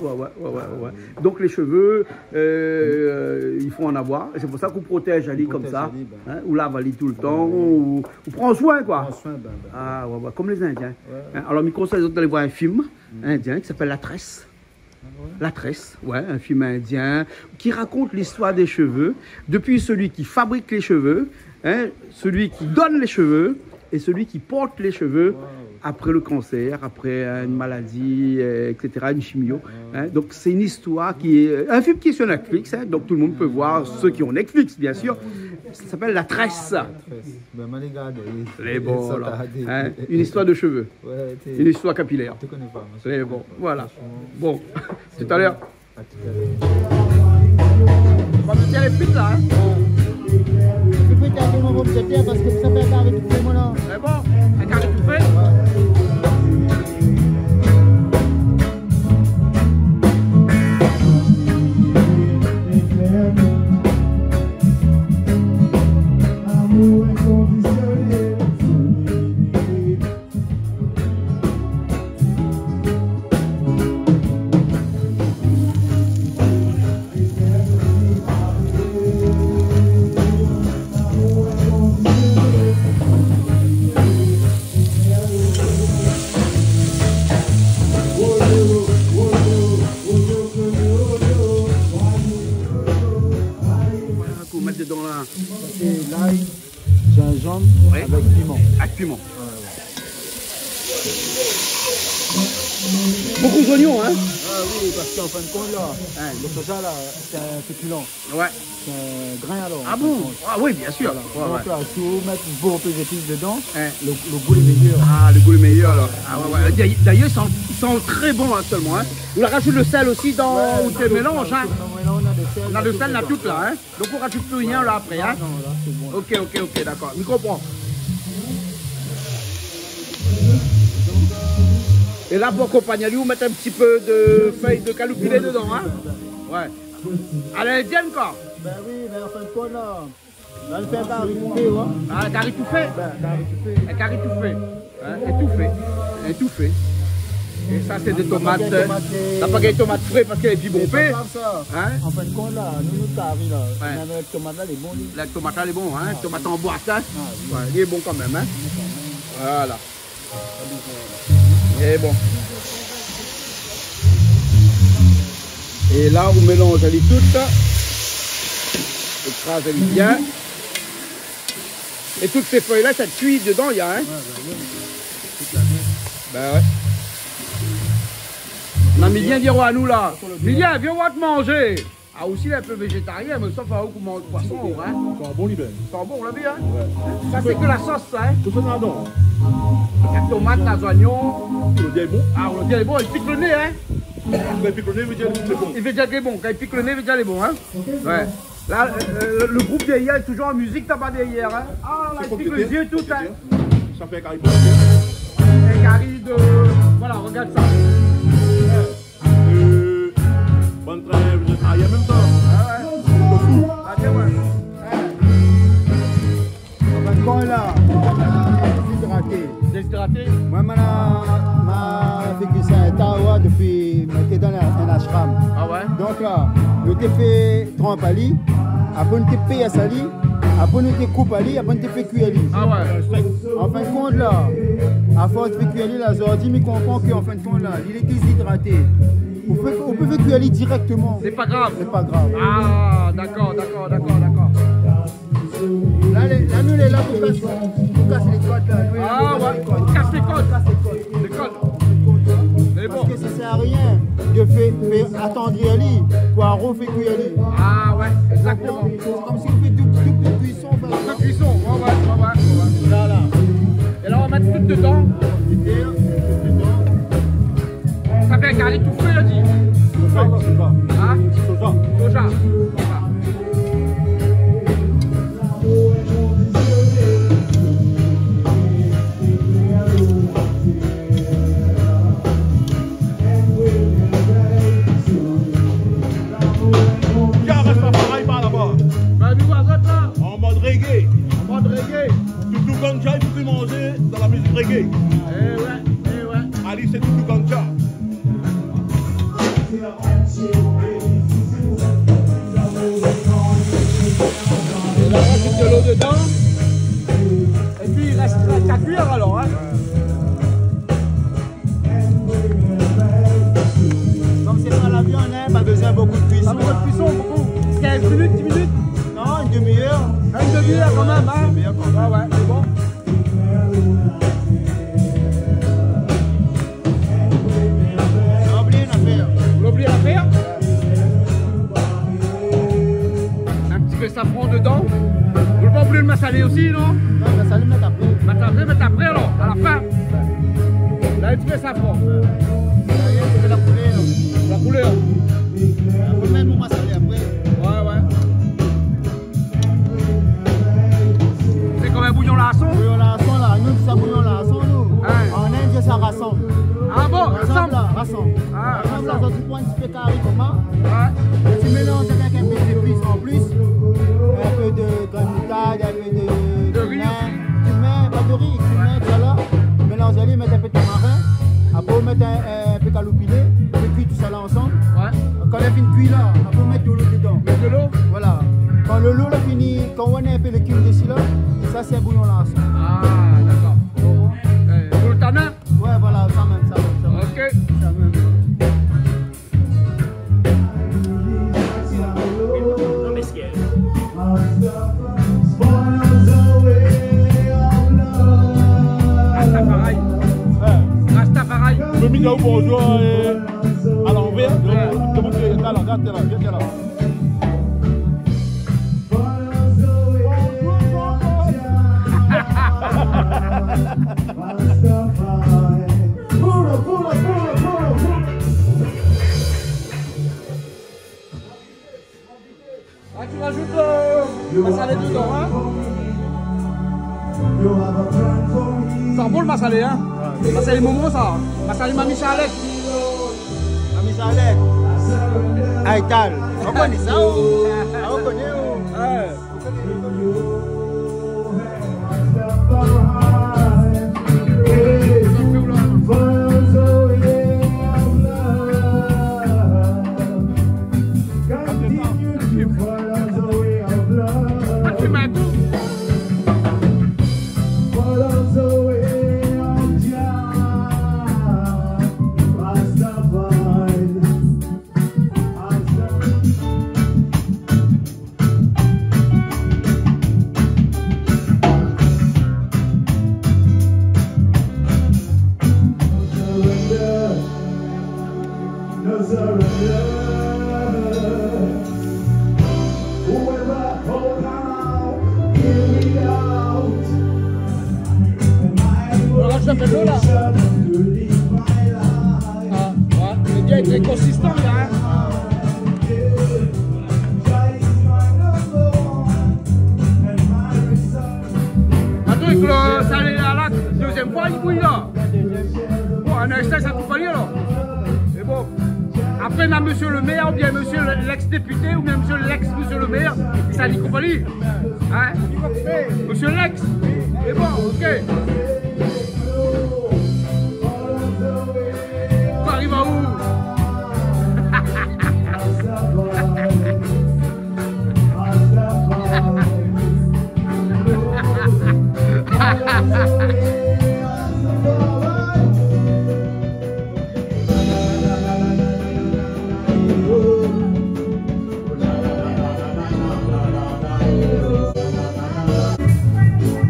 ouais, ouais, ouais. Donk lé shové, euh, euh, i fo an avoir. É sé pou sa k'ou protèz ali konmsa. Ou protèz ali, ben. Hein, ou lav ali toultan, ou, ou pran soin, koi. Pran soin, ben, ben. Ah ouais, ouais, konm lé Indien. Ouais. Hein, alor, mi konsèy azot d'alé voir in film indien ki apèl La Tresse. La Tresse, ouais, un film indien qui raconte l'histoire des cheveux, depuis celui qui fabrique les cheveux, hein, celui qui donne les cheveux et celui qui porte les cheveux après le cancer, après une maladie, euh, et cetera, une chimio, hein. Donc c'est une histoire qui est, un film qui est sur Netflix, hein, donc tout le monde peut voir, ceux qui ont Netflix, bien sûr. Ça s'appelle La Tresse. Ben, ma lé gardé, oui. Lé bon, sa alor. Hein, une histoire de cheveux. Ouais, té, une histoire capillaire. Té koné pa, moin. Lé bon, voilà. Bon, tout à l'heure. À tout à l'heure. Bon, mé tiens, lé vit la, hein. Lé vit la, tout le monde va me jeter parce que ça fait un carré tout fait, moi, là. Lé bon, un carré tout fait. Voilà, pou mèt dedan la. Sé lay, zinzanm, ouais, avèk piman. Avèk piman. Ouais, ouais. Beaucoup d'oignons, hein ? Ah oui, parce qu'en fin de compte, là, hein, le soja, là, c'est un féculent. Ouais. C'est un grain, alors, en fin de compte. Ah bon ? Ah oui, bien sûr. Voilà. Ouais, ouais. Donc, là, si vous mettez beaucoup plus d'épices dedans, hein, le, le goût est meilleur. Ah, le goût est meilleur, là. Ah ouais, ouais. D'ailleurs, d'ailleurs, il sent, il sent très bon, hein, seulement, hein. On rajoute le sel aussi dans, ouais, ou tu mélanges, hein. Dans le mélange, on a le sel, on a tout dedans. On a le sel, on a tout là, hein. Donc on rajoute plus rien là après, hein ? Non, non, là, c'est bon, là. Ok, ok, ok, d'accord. Mi konpran. Et là, pour accompagner, on met un petit peu de feuilles de caloupilé dedans, hein ? Ouais. À l'indienne, quoi. Ben oui, mais en fin de compte, là, là, on fait un carré tout fait, ouais. Ah, un carré tout fait ? Ben, un carré tout fait. Un carré tout fait. Hein, étouffé. Étouffé. Et ça, c'est des tomates. La pagay tomat, euh, la pagay tomat fré parce qu'elle est bien bonpé. Sé pa grav sa. Hein ? An fin de kont la, nou, nout kari la, ouais, mèm avèk tomat la, lé bon, li. La tomat la, lé bon, hein ? Ah, tomat an boit, hein ? Ah, oui. Ouais, lé bon kan mèm, hein ? Lé bon kan mèm. Voilà. Lé bon. É la, ou mélanz ali tout. Ou kraz ali bien. É tout sé fèy la, sa kui dedan, ya, hein ? Ouais, bah oui. Tout la viande. Bah ouais. Non, mé vien dir anou la. Mé vien, vien voir manzé. Ah, osi, lé in pé vézétarien, mé sa, fo ou manz poison, hein ? Sa bon, li, ben. Sa bon, la vi, hein ? Ouais. Sa, sé ke la sos, sa, hein ? Tout sa ladan. La tomat, la zoignon. Lo dié lé bon. Ah, lo dié lé bon, li pik lo né, hein ? Kan li pik lo né, vé dir lé bon. Li vé dir lé bon. Kan li pik lo né, vé dir lé bon, hein ? Ouais. La, euh, le groupe dèrièr lé toujour an mizik, taba dèrièr, hein. Ah, la, i pik lo zié tout, hein. Sa fé kari. In kari de, voilà, regard sa. Euh, bann trin, euh, arièr mèm sa. Ah ouais. Tofu. Ah, bien, ouais. Ouais. An fin de kont la, dézidraté. Dézidraté ? Moin, ma, ma fé kui sa in ta, ouais, dopi moin té dan in ashram. Ah ouais ? Donk la, nou té fé tranp ali, apré nou té pèrs ali, apré nou té koup ali, apré nou té fé kui ali. Ah ouais. An fin de kont la, a fors fé kui ali la, zordi mi konpran ke an fin de kont la, li lé dézidraté. Ou pé, ou pé fé kui ali dirèkteman. Sé pa grav. Sé pa grav. Ah, dakor, dakor, dakor, dakor. La, lé, la, nou lé la pou kas, pou kas lé kod la. Nou lé la pou kas lé kod. Ah ouais, kas lé kod. Kas lé kod. Lé kod. Mé bon. Parske sa sèr arien de fé, fé atandri ali pou arofé kui ali. Ah ouais, exactement. Sé konm si ou fé doub, doub kuison, an fèt. Doub kuison, ouais, ouais, ouais, ouais, ouais. Voilà. É la, nou va mèt tout dedan. Tout dedan. Sa fé in kari toufé, la di. Toufé. Soja, soja. Hein ? Soja. Soja. Soja. Tiens, reste pas pareil par là-bas. Bah, nou, azot la. En mode reggae. En mode reggae. Toutou Ganja, i fo pi manzé dan la mizik reggae. Eh ouais, eh ouais. Ali, sé Toutou Ganja. É la, on rajoute de l'eau dedans. Et puis, il reste, reste à cuire alors, hein. Konm sé pa la viann, Sé bien konmsa. Ouais, ouais, sé bon. Ou la oubli in nafèr. Ou la oubli in nafèr ? In ti pé safran dedan. Ou la pa oubli lo masalé osi, non ? Non, masalé, mèt apré. Mèt apré, mèt apré alor, a la fin. La, in ti pé safran. Sa y est, sé la koulèr. La koulèr. Apré, mèt lo masalé apré. Ouais, ouais. Sé konm in bouyon larson ? Bouyon larson la, nou, sa bouyon larson, nou. Ouais. An Inde, sa rasanm. Ah bon, rasanm ? Rasanm la, rasanm. Ah, rasanm la, rasanm. Sa, sé pou in ti pé kari konmsa. Ouais. É ti mélanz avèk in pé zépis an plis. In pé de grin moutard, in pé de, de ri, kumin, kumin, pa de ri, kumin, voilà. Mélanz ali, mèt in pé de tamarin. Apré, ou mèt in, in pé kaloupilé, ou kui tousa la ansanm. Ouais. Kan li la fini kui la, apré ou mèt dolo dedan. Mèt dolo ? Voilà. Kan lo dolo la fini, kan ou néna in pé lékim dési la, sa sé bouyon larson. Ah, dakor. Bon. Eh, pou lo tanin ? Ouais, voilà, sa mèm, sa mèm, sa mèm. Ok. Sa mèm. Non, mé sé Rastafari. Rastafari. Fé mi di aou bonjour, euh, a lanvèr. Ouais. Koman ou lé la, gard la, vien la. Ah, tu rajoutes, euh, masalé dedans, hein ? Sa bon lo masalé, hein ? Masalé momon sa. Masalé Mami Charlette. Mami Charlette. Aïtal. Ou koné sa, ou ? Ah, ou koné, ou ? Ouais. Ou rajout in pé dolo la. Ah, ouais. Lé bien, lé konsistan la, hein. Atann, èk lo salé la, la, dézièm foi li bouy la. Bon, an èksé sa koup ali alor. Mé bon. Apré, na mésyé lo mèr oubien mésyé le, lèks dépité oubien mésyé lèks mésyé lo mèr, sa li koup ali. Hein ? Mésyé Lex. Mé bon, ok. Ou ariv aou ?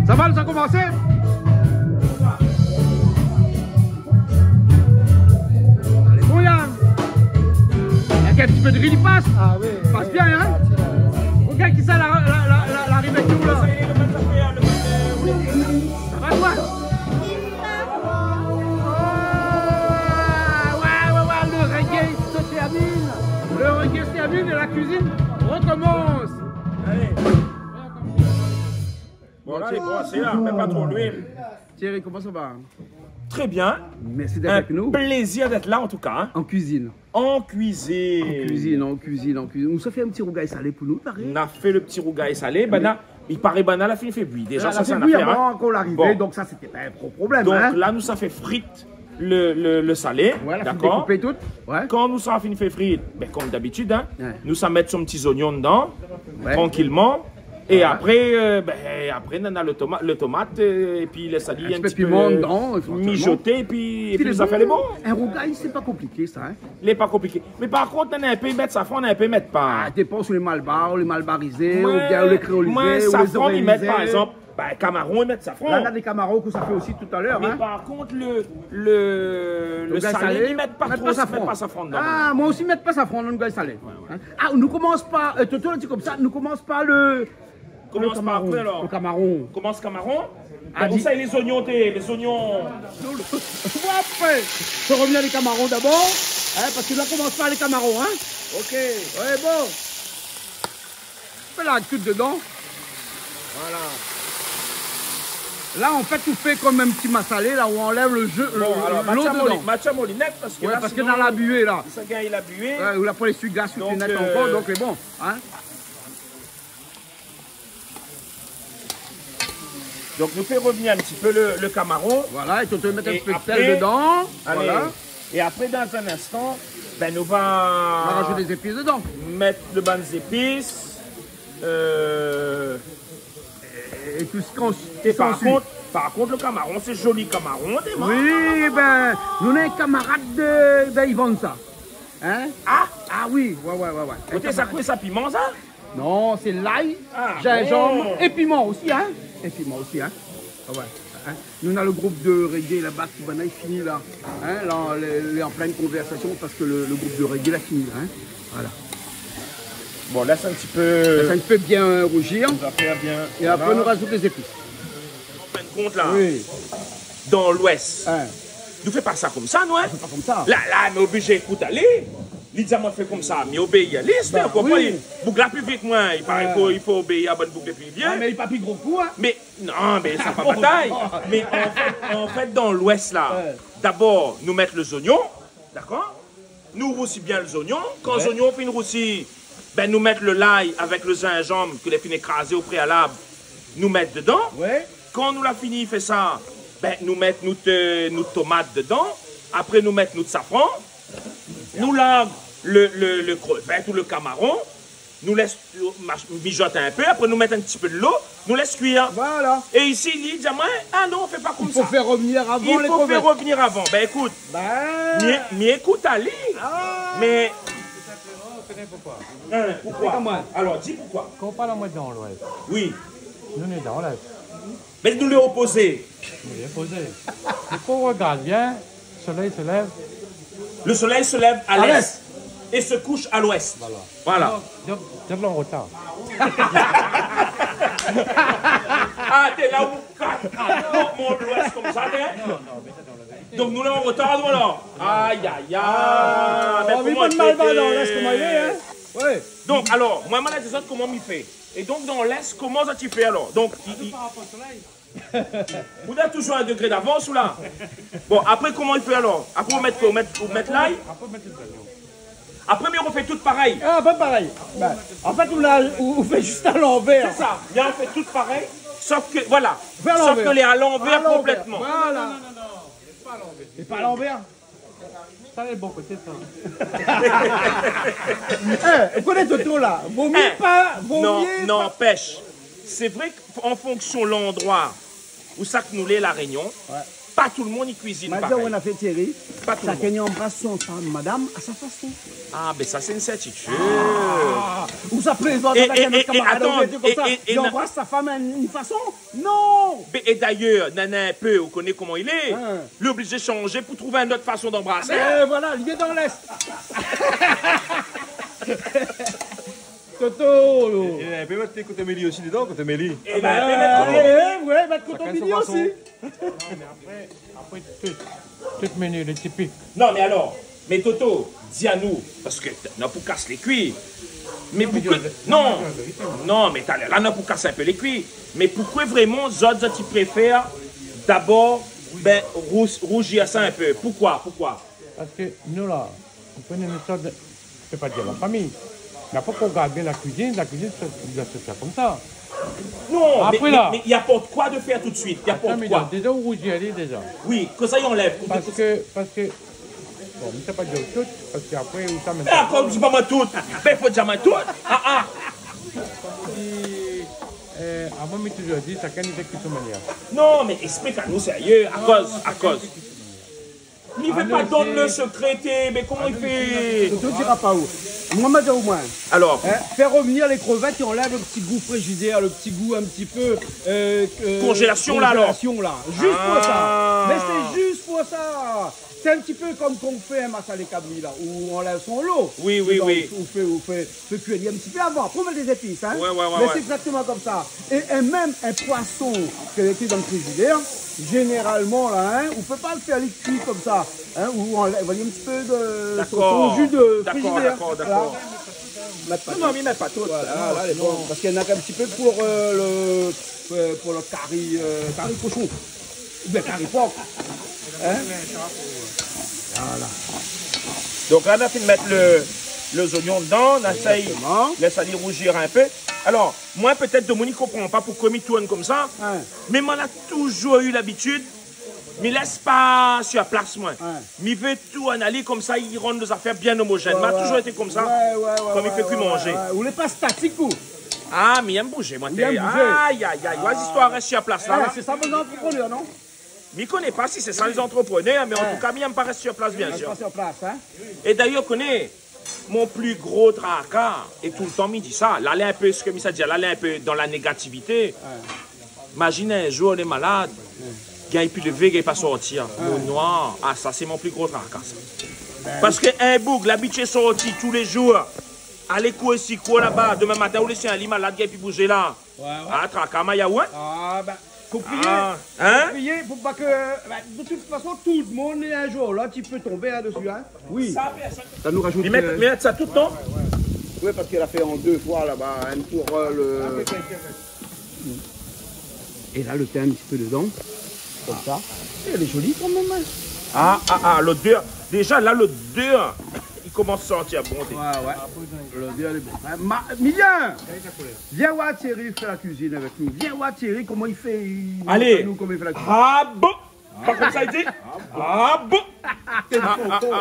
Sa va, nou sa komansé ? Alé, bon, Yann. Avèk in ti pé de ri, li pas. Ah oui. Pas bien, hein ? Regarde kisa la, la, la, la, la ri avèk nou la. Sa va, toi ? Ah, ouais, ouais, ouais, le reggae se termine. Le reggae se termine et la cuisine recommence. Allez. Bon, c'est bon, c'est là, mais pas trop d'huile. Thierry, comment ça va ? Très bien. Merci d'être avec nous. Un plaisir d'être là, en tout cas, hein. En cuisine. En cuisine. En cuisine, en cuisine, en cuisine. Ou sa fé in ti rougay salé pou nou, paré ? Nou la fé le ti rougay salé. Oui. Banna, i paré banna la fini fé bouyi. Déza, sa, sé in afèr, hein. Bon. Voilà, la fini bouyi avan k'ou la arivé, donk sa, sété pa in gro problèm, hein. Donk la, nou sa fé frit le, le, le salé, dakor ? Voilà, fini dékoupé tout, ouais. Kan nou sa fini fé frit, bin, konm dabitid, hein, ouais, nou sa mèt son ti zonion dedan, ouais, trankilman. É apré, euh, ben, apré, nana le toma-, le tomat, euh, épi lès ali in ti pé piman dedan, évantuèlman. Mijoté, épi, épi lé zafèr lé bon. In rougay, sé pa konpliké, sa, hein. Lé pa konpliké. Mé par kont, nana in pé i mèt safran, nana in pé i mèt pa. Ah, dépan si lé malbar, lé malbarizé, oubien lé kréolizé, ou lé zoréalizé. Moin, safran, mi mèt, par égzanp, ben, kamaron, i mèt safran. La, nana dé kamaron ke sa fé osi talèr, hein. Mé par kont, le, le, le salé, i mèt pa tro, i mèt pa safran dedan. Ah, moin osi, mi mèt pa safran dan le rougay salé. Ouais, ouais. Hein? Ah, nou komans par, euh, Toto la di konmsa, nou komans par le, le kamaron. Komans par koi, alor? Le kamaron. Komans kamaron? Ah, ben, di konmsa, lé zoignon, té, lé zoignon. Ou apré, fé revnir lé kamaron dabor, hein, parske la, komans par lé kamaron, hein. Ok. Ouais, bon. Fé la tout dedan. Voilà. La, an fèt, ou fé konm in ti masalé, la, ou anlèv le jeu, le, lo dedan. Bon, alor, match a moli-, match a molinèt, parske la, sinon, nana la bué, la. Sa i gingn la bué. Ouais, ou la pran lésui-glas, ou fé nèt ankor, euh, donk, bon, hein. Donk, nou fé revnir in ti pé le, le kamaron. Voilà, é ou mèt in pé de sèl dedan. É apré, alé, voilà. É apré, dan in instan, ben, nou va razout lé zépis dedan. Mèt le bann zépis, euh, é tout sak i sui. É par kont, par kont, le kamaron, sé zoli kamaron, té, moin. Oui, ben, nou néna in kamarad de, ben, i vann sa. Hein? Ah! Ah oui, ouais, ouais, ouais, ouais. Koté sa, koué sa, piman, sa? Non, sé lay, zinzanm é piman osi, hein. Ah bon? É piman osi, hein. Ah ouais, hein. Nou néna le group de reggae laba ki banna i fini la. Hein, la, lé, lé an plin konvèrsasion parske le, le group de reggae la fini la, hein. Voilà. Bon, lès in ti pé. Lès in ti pé bien rouzir. Sa va fé bien. É apré, nou razout lé zépis. An fin de kont, la, dan Lwès, nou fé pa sa konmsa, nou, hein. Voilà. Ah, nou fé pa konmsa. La, la, mi oblizé ékout ali. Li di amoin fé konmsa, mi obéi ali. Bin oui. Boug la pli vié ke moin, i paré ke i fo obéi a bann boug lé pli vié. Ah, mé li lé pa pli gro ke ou, hein. Mé non, mé sa pa batay. Mé an fèt, an fèt, dan Lwès, la, dabor, nou mèt lé zoignon, dakor? Nou rousi bien lé zoignon. Kan zoignon fine rousi, bin, nou mèt le lay avèk le zinzanm ke lé fine ékrazé o préalab, nou mèt dedan. Kan nou la fini fé sa, bin, nou mèt nout, euh, nout tomat dedan. Apré, nou mèt nout safran. Nou larg le, le, le krevèt ou le kamaron. Nou lès, euh, mach-, mijot in pé, apré nou mèt in ti pé dolo, nou lès kuir. Voilà. É isi, li di amoin, ah non, fé pa konmsa. I fo fé revnir avan lé krevèt. I fo fé revnir avan. Bin, ékout, mi, mi ékout ali. Ah. Mé... Ou koné poukoi? Hein, poukoi? Esplik amoin. Alor, di poukoi. Kan ou parl amoin dan Lwès. Oui. Nou, nou lé dan Lwès. Mé nou lé opozé. Nou lé opozé. É kan ou rogard bien, solèy i lèv. Le soleil se lève à l'est et se couche à l'ouest. Voilà. Donk, donk, donk, nou lé an rotar. Ah, té la ou kat, ah, non, mon Lwès konmsa, té, hein? Donk, nou lé an rotar, nou, alor. Ay, ay, ay. Ah, mé koman i fé, dan Lwès, koman i lé, hein? Ouais. Donk, alor, moin, moin la di azot koman mi fé. É donk, dan Lwès, koman sa i fé, alor? Donk, i, i, Ou na toujour in dégré davans, ou la. Bon, apré, koman i fé alor? Apré, ou mèt koi? Ou mèt, ou mèt lay? Apré, ou mèt lé zoignon. Apré, mi rofé tout parèy. Ah, pa parèy. Bin, an fèt, ou la, ou, ou fé zis a lanvèr. Sé sa. Mi rofé tout parèy, sof ke, voilà. Fé a lanvèr. Sof ke lé a lanvèr konplètman. Voilà. Non, non, non, non, non. Lé pa a lanvèr. Lé pa a lanvèr. Sa lé bon koté, sa. Eh, ou koné Toto, la. Vo mié pa, vo mié pa. Non, n'anpèsh, sé vré k'an fonksion landroi ousa ke nou lé, La Rényon, pa tout le moun i kuizine parèy. Ma di aou in nafèr, Thierry, shakinn i anbras son fanm, madam, a sa fason. Ah, bin sa, sé in sèrtitid. Ah, ou sa plézant avèk in ot kamarad, ou di konmsa, li anbras sa fanm in, in fason. Non. Mé, é dayèr, nana in pé, ou koné koman i lé. Hein. Li lé oblizé shanjé pou trouv in ot fason d'anbrasé. Ah bin, voilà, li lé dan Lwès. Toto. É, é, pé mèt koté Méli osi dedan, koté Méli. Ah bin, é, é, ouais, mèt koté Méli osi. Shakinn son fason. Non, mé apré, apré, tout, tout meni lé tipik. Non, mé alor, mé Toto, di anou, parske t-, na pou kas lé kui. Mé poukoué, non, non, mé talèr la, na pou kas in pé lé kui. Mé poukoué vréman zot, zot i préfèr dabor, bin, rous-, rouzir sa in pé? Poukoué, poukoué? Parske nou la, ou koné, nou sort de, je vais pas dire la famille, mé apré, kan ou rogard bien la kuizine, la kuizine, sé, sé, sé konmsa. Non, mé, mé, mé i aport koi de fèr tout de suit? I aport koi? Atann, mé déza, ou rouzir ali déza. Oui, kosa i anlèv? Parske, parske, bon, mi sa pa dir tout, parske apré, ou sa mèm... Eh, ankor, di pa moin tout. Bin, fo dir amoin tout. Ah, ah. Di, Moin, mi touzour di, shakinn i fé kui son manièr. Non, mé ésplik anou sérié, akoz, akoz. Mi vé pa donn le sekré, té, mé koman i fé ? Ou di pa ou. Moin, ma di aou, moin. Alor ? Hein, fé revnir lé krevèt é anlèv le ti gou frizidèr, le ti gou in ti pé, euh, euh, konjélasion la, alor. Konjélasion la. Zis pou sa. Ah. Mé sé zis pou sa. Sé in ti pé konm kan ou fé in masalé kabri la, ou anlèv son lo. Oui, oui, oui. Ou fé, ou fé, fé kui ali in ti pé avan. Apré, ou mèt lé zépis, hein. Ouais, ouais, ouais. Mé sé égzaktoman konmsa. É, é mèm in poison ke lété dan le frizidèr, zénéralman la, hein, ou pé pa fé ali kui konmsa, hein, ou anlèv ali in ti pé de son, son ji de frizidèr. Dakor, dakor, dakor. Voilà. Mèt pa tout. Non, non, mi mèt pa tout. Voilà, non, la, lé bon. Parske néna in ti pé pou, euh, le, euh, pou le kari, euh, kari koshon. Oubien kari por. Hein ? Voilà. Donk la, nou la fine mèt le, lé zoignon dedan, nou la sèy lès ali rouzir in pé. Alor, moin, pétèt, demoun i konpran pa poukosa mi tourn konmsa. Hein. Mé moin la touzour u labitid, mi lès pa sir plas, moin. Hein. Mi vé tourn ali konmsa, i rann lé zafèr bien omozèn. Ouais, ouais. Ma touzour été konmsa. Ouais, ouais, ouais, ouais. Konm i fé kui manzé. Ou lé pa statik, ou ? Ah, mi èm bouzé, moin. Ou èm bouzé. Ay, ay, ay. Ouais, zistoir rès sir plas la, hein. Sé sa, bann antreprenèr, non ? Mi koné pa si sé sa, lé zantreprenèr, mé an tou ka, mi èm pa rès sir plas, bien sir. Rès pa sir plas, hein. É dayèr, koné, mon pli gro traka, é toultan mi di sa, la lé in pé, sak mi sa di, la lé in pé dan la négativité. Ouais. Imazine in zour, lé malad, gingn pi lévé, gingn pa sorti, hein. Ouais. Mon noir, ah, sa, sé mon pli gro traka, sa. Parske in boug, labitié sorti tou lé zour, alé kour isi, kour laba, domin matin, ou lès ali malad, gingn pi bouzé la. Ouais, ouais. Ah, traka, ma ya, ouais. Ah, ben, fo priyé. Ah, hein ? Fo priyé, fo pa ke, ben, de tout fason, tout le moun, in zour la, ti pé tonbé la-dsi, hein. Oui. Sa nou razout, euh, i mèt sa tout le tan ? Ouais, parske la fé an dé foi laba, inn pou, euh, le... É la, le tin in ti pé dedan, konmsa. É, lé zoli kan mèm, hein. Ah, ah, ah, lodèr. Déza, la, lodèr, i komans sortir bon, té. Ouais, ouais. Lodèr, lé bon. Hein, ma-, Milien, vien voir Thierry fé la kuizine avèk nou. Vien voir Thierry, koman i fé, i mont anou koman i fé la kuizine. Alé. Ah bon ? Pa konmsa i di ? Ah bon ? Té for, for.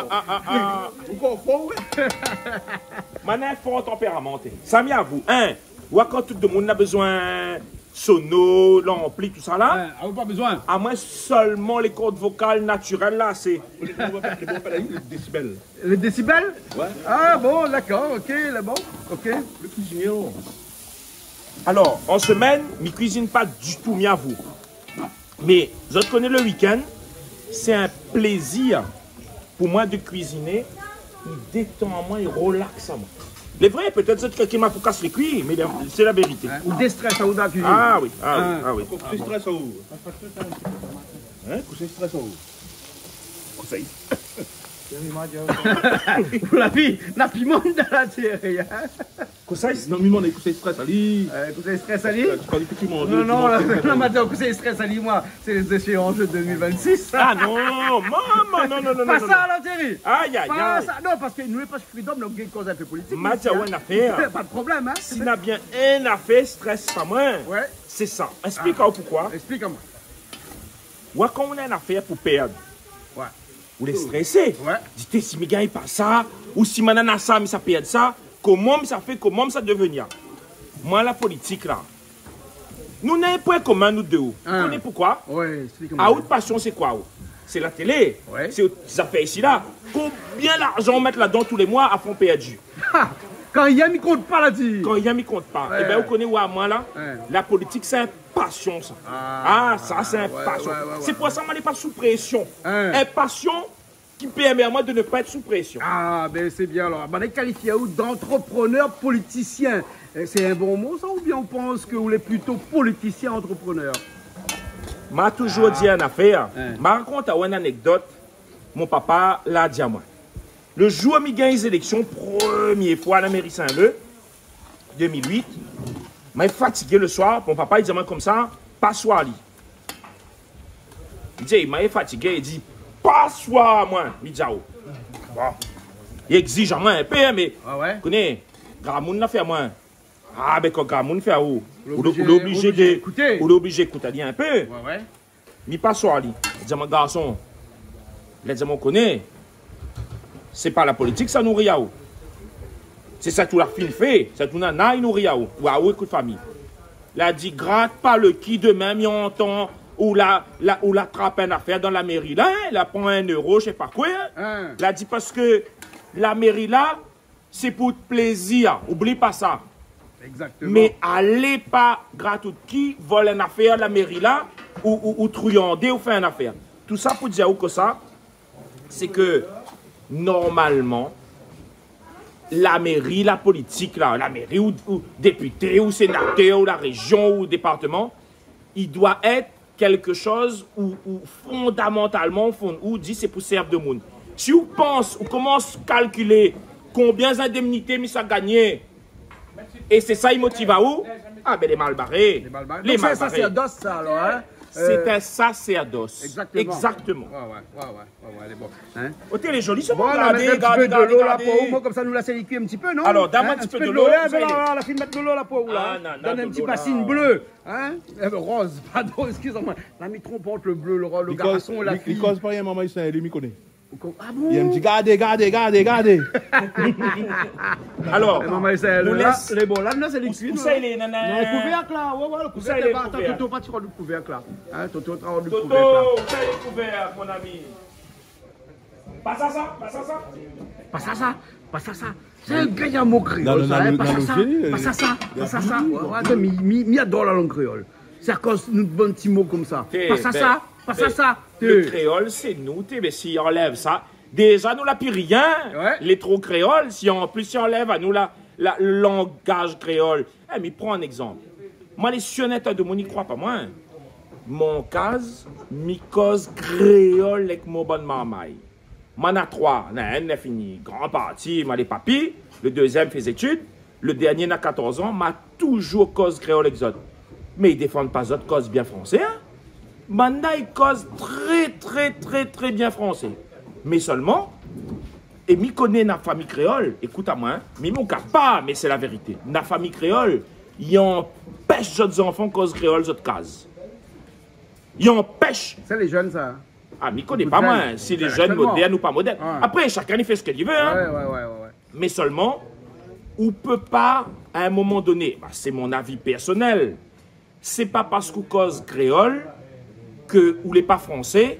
Ou konpran, ouais. Moin néna in for tanpéraman, té. Sa mi avou, hein. Ou oi, kan tout demoun na bezoin sono, lanpli, tousa la. Ouais, aou pa bezoin. Amoin, sèlman lé kord vokal natirèl la, sé. Lé, lé, lé, lé désibèl. Lé désibèl ? Ouais. Ah bon, dakor, ok, lé bon, ok. Le kuizinié, oh. Alor, an semèn, mi kuizine pa ditou, mi avou. Mé, zot i koné, le week-end, sé in plézir pou moin de kuiziné, i détan amoin, i relax amoin. Lé vré, pétèt zot i kroi ke ma pou kas lé kui, mé lé, sé la vérité. Hein, ou déstrès aou dan la kuizine. Ah oui, ah oui, ah oui. Kosa i strès aou ? Hein ? Kosa i strès aou ? Kosa i... Ou la vi, na piman dan la, Thierry, hein ? Kosa i... Non, mi demann kosa i strès ali. Euh, kosa i strès ali ? Ti parl ke ti manz, non, ti manz, non, ti manz. Non, madam, kosa i strès ali, moin, sé lé zéchéans de deux mille vingt-six. Ah non, maman, non, non, non, non. Pa sa, alor, Thierry. Ay, ay, ay. Pa sa. Non, parske nou lé pa Freedom, nou gingn koz in pé politik isi, hein. Ma di aou in afèr. Pa de problèm, hein. Si na bien in afèr i strès pa moin, ouais, sé sa. Esplik amoin poukosa. Esplik amoin. Ou oi, kan ou na in afèr pou pèrd, ouais, ou lé strésé. Ouais. Di, té, si mi gingn pa sa, ou si ma nana sa, mi sa pèrd sa, koman mi sa fé, koman mi sa devenir ? Moin, la politik la, nou na in poin komin, nou dé, ou. Hein. Ou koné poukosa ? Ouais, esplik amoin. Aou, out pasion, sé koi, ou ? Sé la télé, ouais, sé zafèr isi la. Konbien larzan ou mèt ladan tou lé moi, afon pèrdi ? Ha ! Kan i yèm, i kont pa, la di. Kan i yèm, i kont pa. Ouais. Ében, ou koné, ou oi, moin la, ouais, la politik, sé in pasion, sa. Ah, sa, sé in pasion. Ah, ouais, ouais, ouais. Sé pou sa, moin lé pa sou présion. Hein. In pasion ki pèrmé amoin de ne pa èt sou présion. Ah, ben, sé bien, alor. Banna i kalifie aou d'antreprenèr politisien. Euh, sé in bon mo, sa, oubien ou pans ke ou lé plito politisien antreprenèr ? Ma touzour di in afèr. Hein. Ma rakont aou in anekdot. Mon papa la di amoin, le zour mi gingn zéléksion, promié foi, la méri Saint-Leu, deux mille huit, ma fatigé le soir, mon papa, i di amoin konmsa, "Pas oir ali." Mi di, ma fatigé, i di, "Pas oir amoin." Mi di, "Ah, oh." Bon. I égzij amoin in pé, hein, mé, ah ouais, koné, gramoun la fé amoin. Ah, ben, kan gramoun fé aou, ou lé oblizé, ou lé oblizé de, ou lé oblizé ékout ali in pé. Ouais, ouais. Mi pas oir ali. Li di amoin, "Garson," li di amoin, "ou koné, sé pa la politik sa i nouri aou. Sé sak ou la fine fé, sak ou nana i nouri aou. Ou a, ou ékout fami." La di, grat pa lo ki, domin mi antan ou la, la, ou la trap in afèr dan la méri la, in, la pran in éro, sé pa koué, in. La di, parske la méri la, sé pou plézir, oubli pa sa. Mé alé pa grat out ki, vol in afèr la méri la, ou, ou, ou trouyandé, ou fé in afèr. Tousa pou dir aou kosa, sé ke normalman, la méri, la politik la, la méri ou, ou dépité, ou sénatèr, ou la réjion, ou départman, i doi èt kèlke shoz ou, ou fondamantalman, ou fon, ou di sé pou sèrv demoun. Si ou pans, ou komans kalkilé konbien zindémnité mi sa gagné, é sé sa i motiv aou, a bin, lé mal baré. Lé mal baré. Donk sé in sasèrdos sa, alor, in ? Sé in sasèrdos. Égzaktoman. Égzaktoman. Wé, wé, wé, wé. Wé, wé, lé bon. In ? Oté, lé zoli, sa. Bon, la, mèt in ti pé dolo la pou ou, konmsa nou lès ali kui in ti pé, non ? Alor, donn amoin in ti pé dolo, la, la fine mèt dolo la pou ou, la. Donn in ti basine blé, in ? Roz, pardon, eskiz amoin. La mi tronp ant lo blé, lo roz, lo garson, la fiy. Li koz pa rien, momon, li sé, li mi koné. Ah bon ? Li di, gardé, gardé, gardé, gardé. Alor, momon, li sé, nou lès. Lé bon, la, non, sé likid, non ? Ousa i lé, nana ? Non, lo kouvèrk la, wé, wé, lo kouvèrk. Ousa i lé, lo kouvèrk ? Toto, pa ti rod lo kouvèrk la. In, Toto, pa ti rod lo kouvèrk la. Toto, ousa i lé lo kouvèrk, mon ami ? Pa sa sa, pa sa sa. Pa sa sa, pa sa sa. Sé in gayar mo kréol, sa, in. Pa sa sa, pa sa sa, pa sa sa. Wé, wé, non, mi, mi, mi ador la lang kréol. Sé akoz nout bann ti mo konmsa. Pa sa sa, pa sa sa. Lo kréol, sé nou, té, mé si i anlèv sa, déza nou la pi rien. Lé tro kréol, si an plis i anlèv anou la, la, langaz kréol. É, mi pran in égzanp. Moin lé sir nèt, demoun i kroi pa moin. Mon kaz, mi koz kréol èk mon bann marmay. Moin na troi, na inn la fini gran parti, moin lé papi, lo dézièm fé zétid, lo dernié na katorz an, ma touzour koz kréol èk zot. Mé i défann pa zot koz bien fransé, in. Banna i koz tré, tré, tré, tré bien fransé. Mé solman, é mi koné na fami kréol, ékout amoin, mi moka pa, mé sé la vérité. Na fami kréol, i anpèsh zot zanfan koz kréol zot kaz. I anpèsh. Sé lé jenn, sa. A, mi koné pa, moin, si lé jenn modèrn ou pa modèrn. Wé. Apré, shakinn i fé sak li vé, in. Wé, wé, wé, wé, wé. Mé solman, ou pé pa, a in moman doné, ba, sé mon avi pèrsonèl, sé pa parske ou koz kréol ke ou lé pa fransé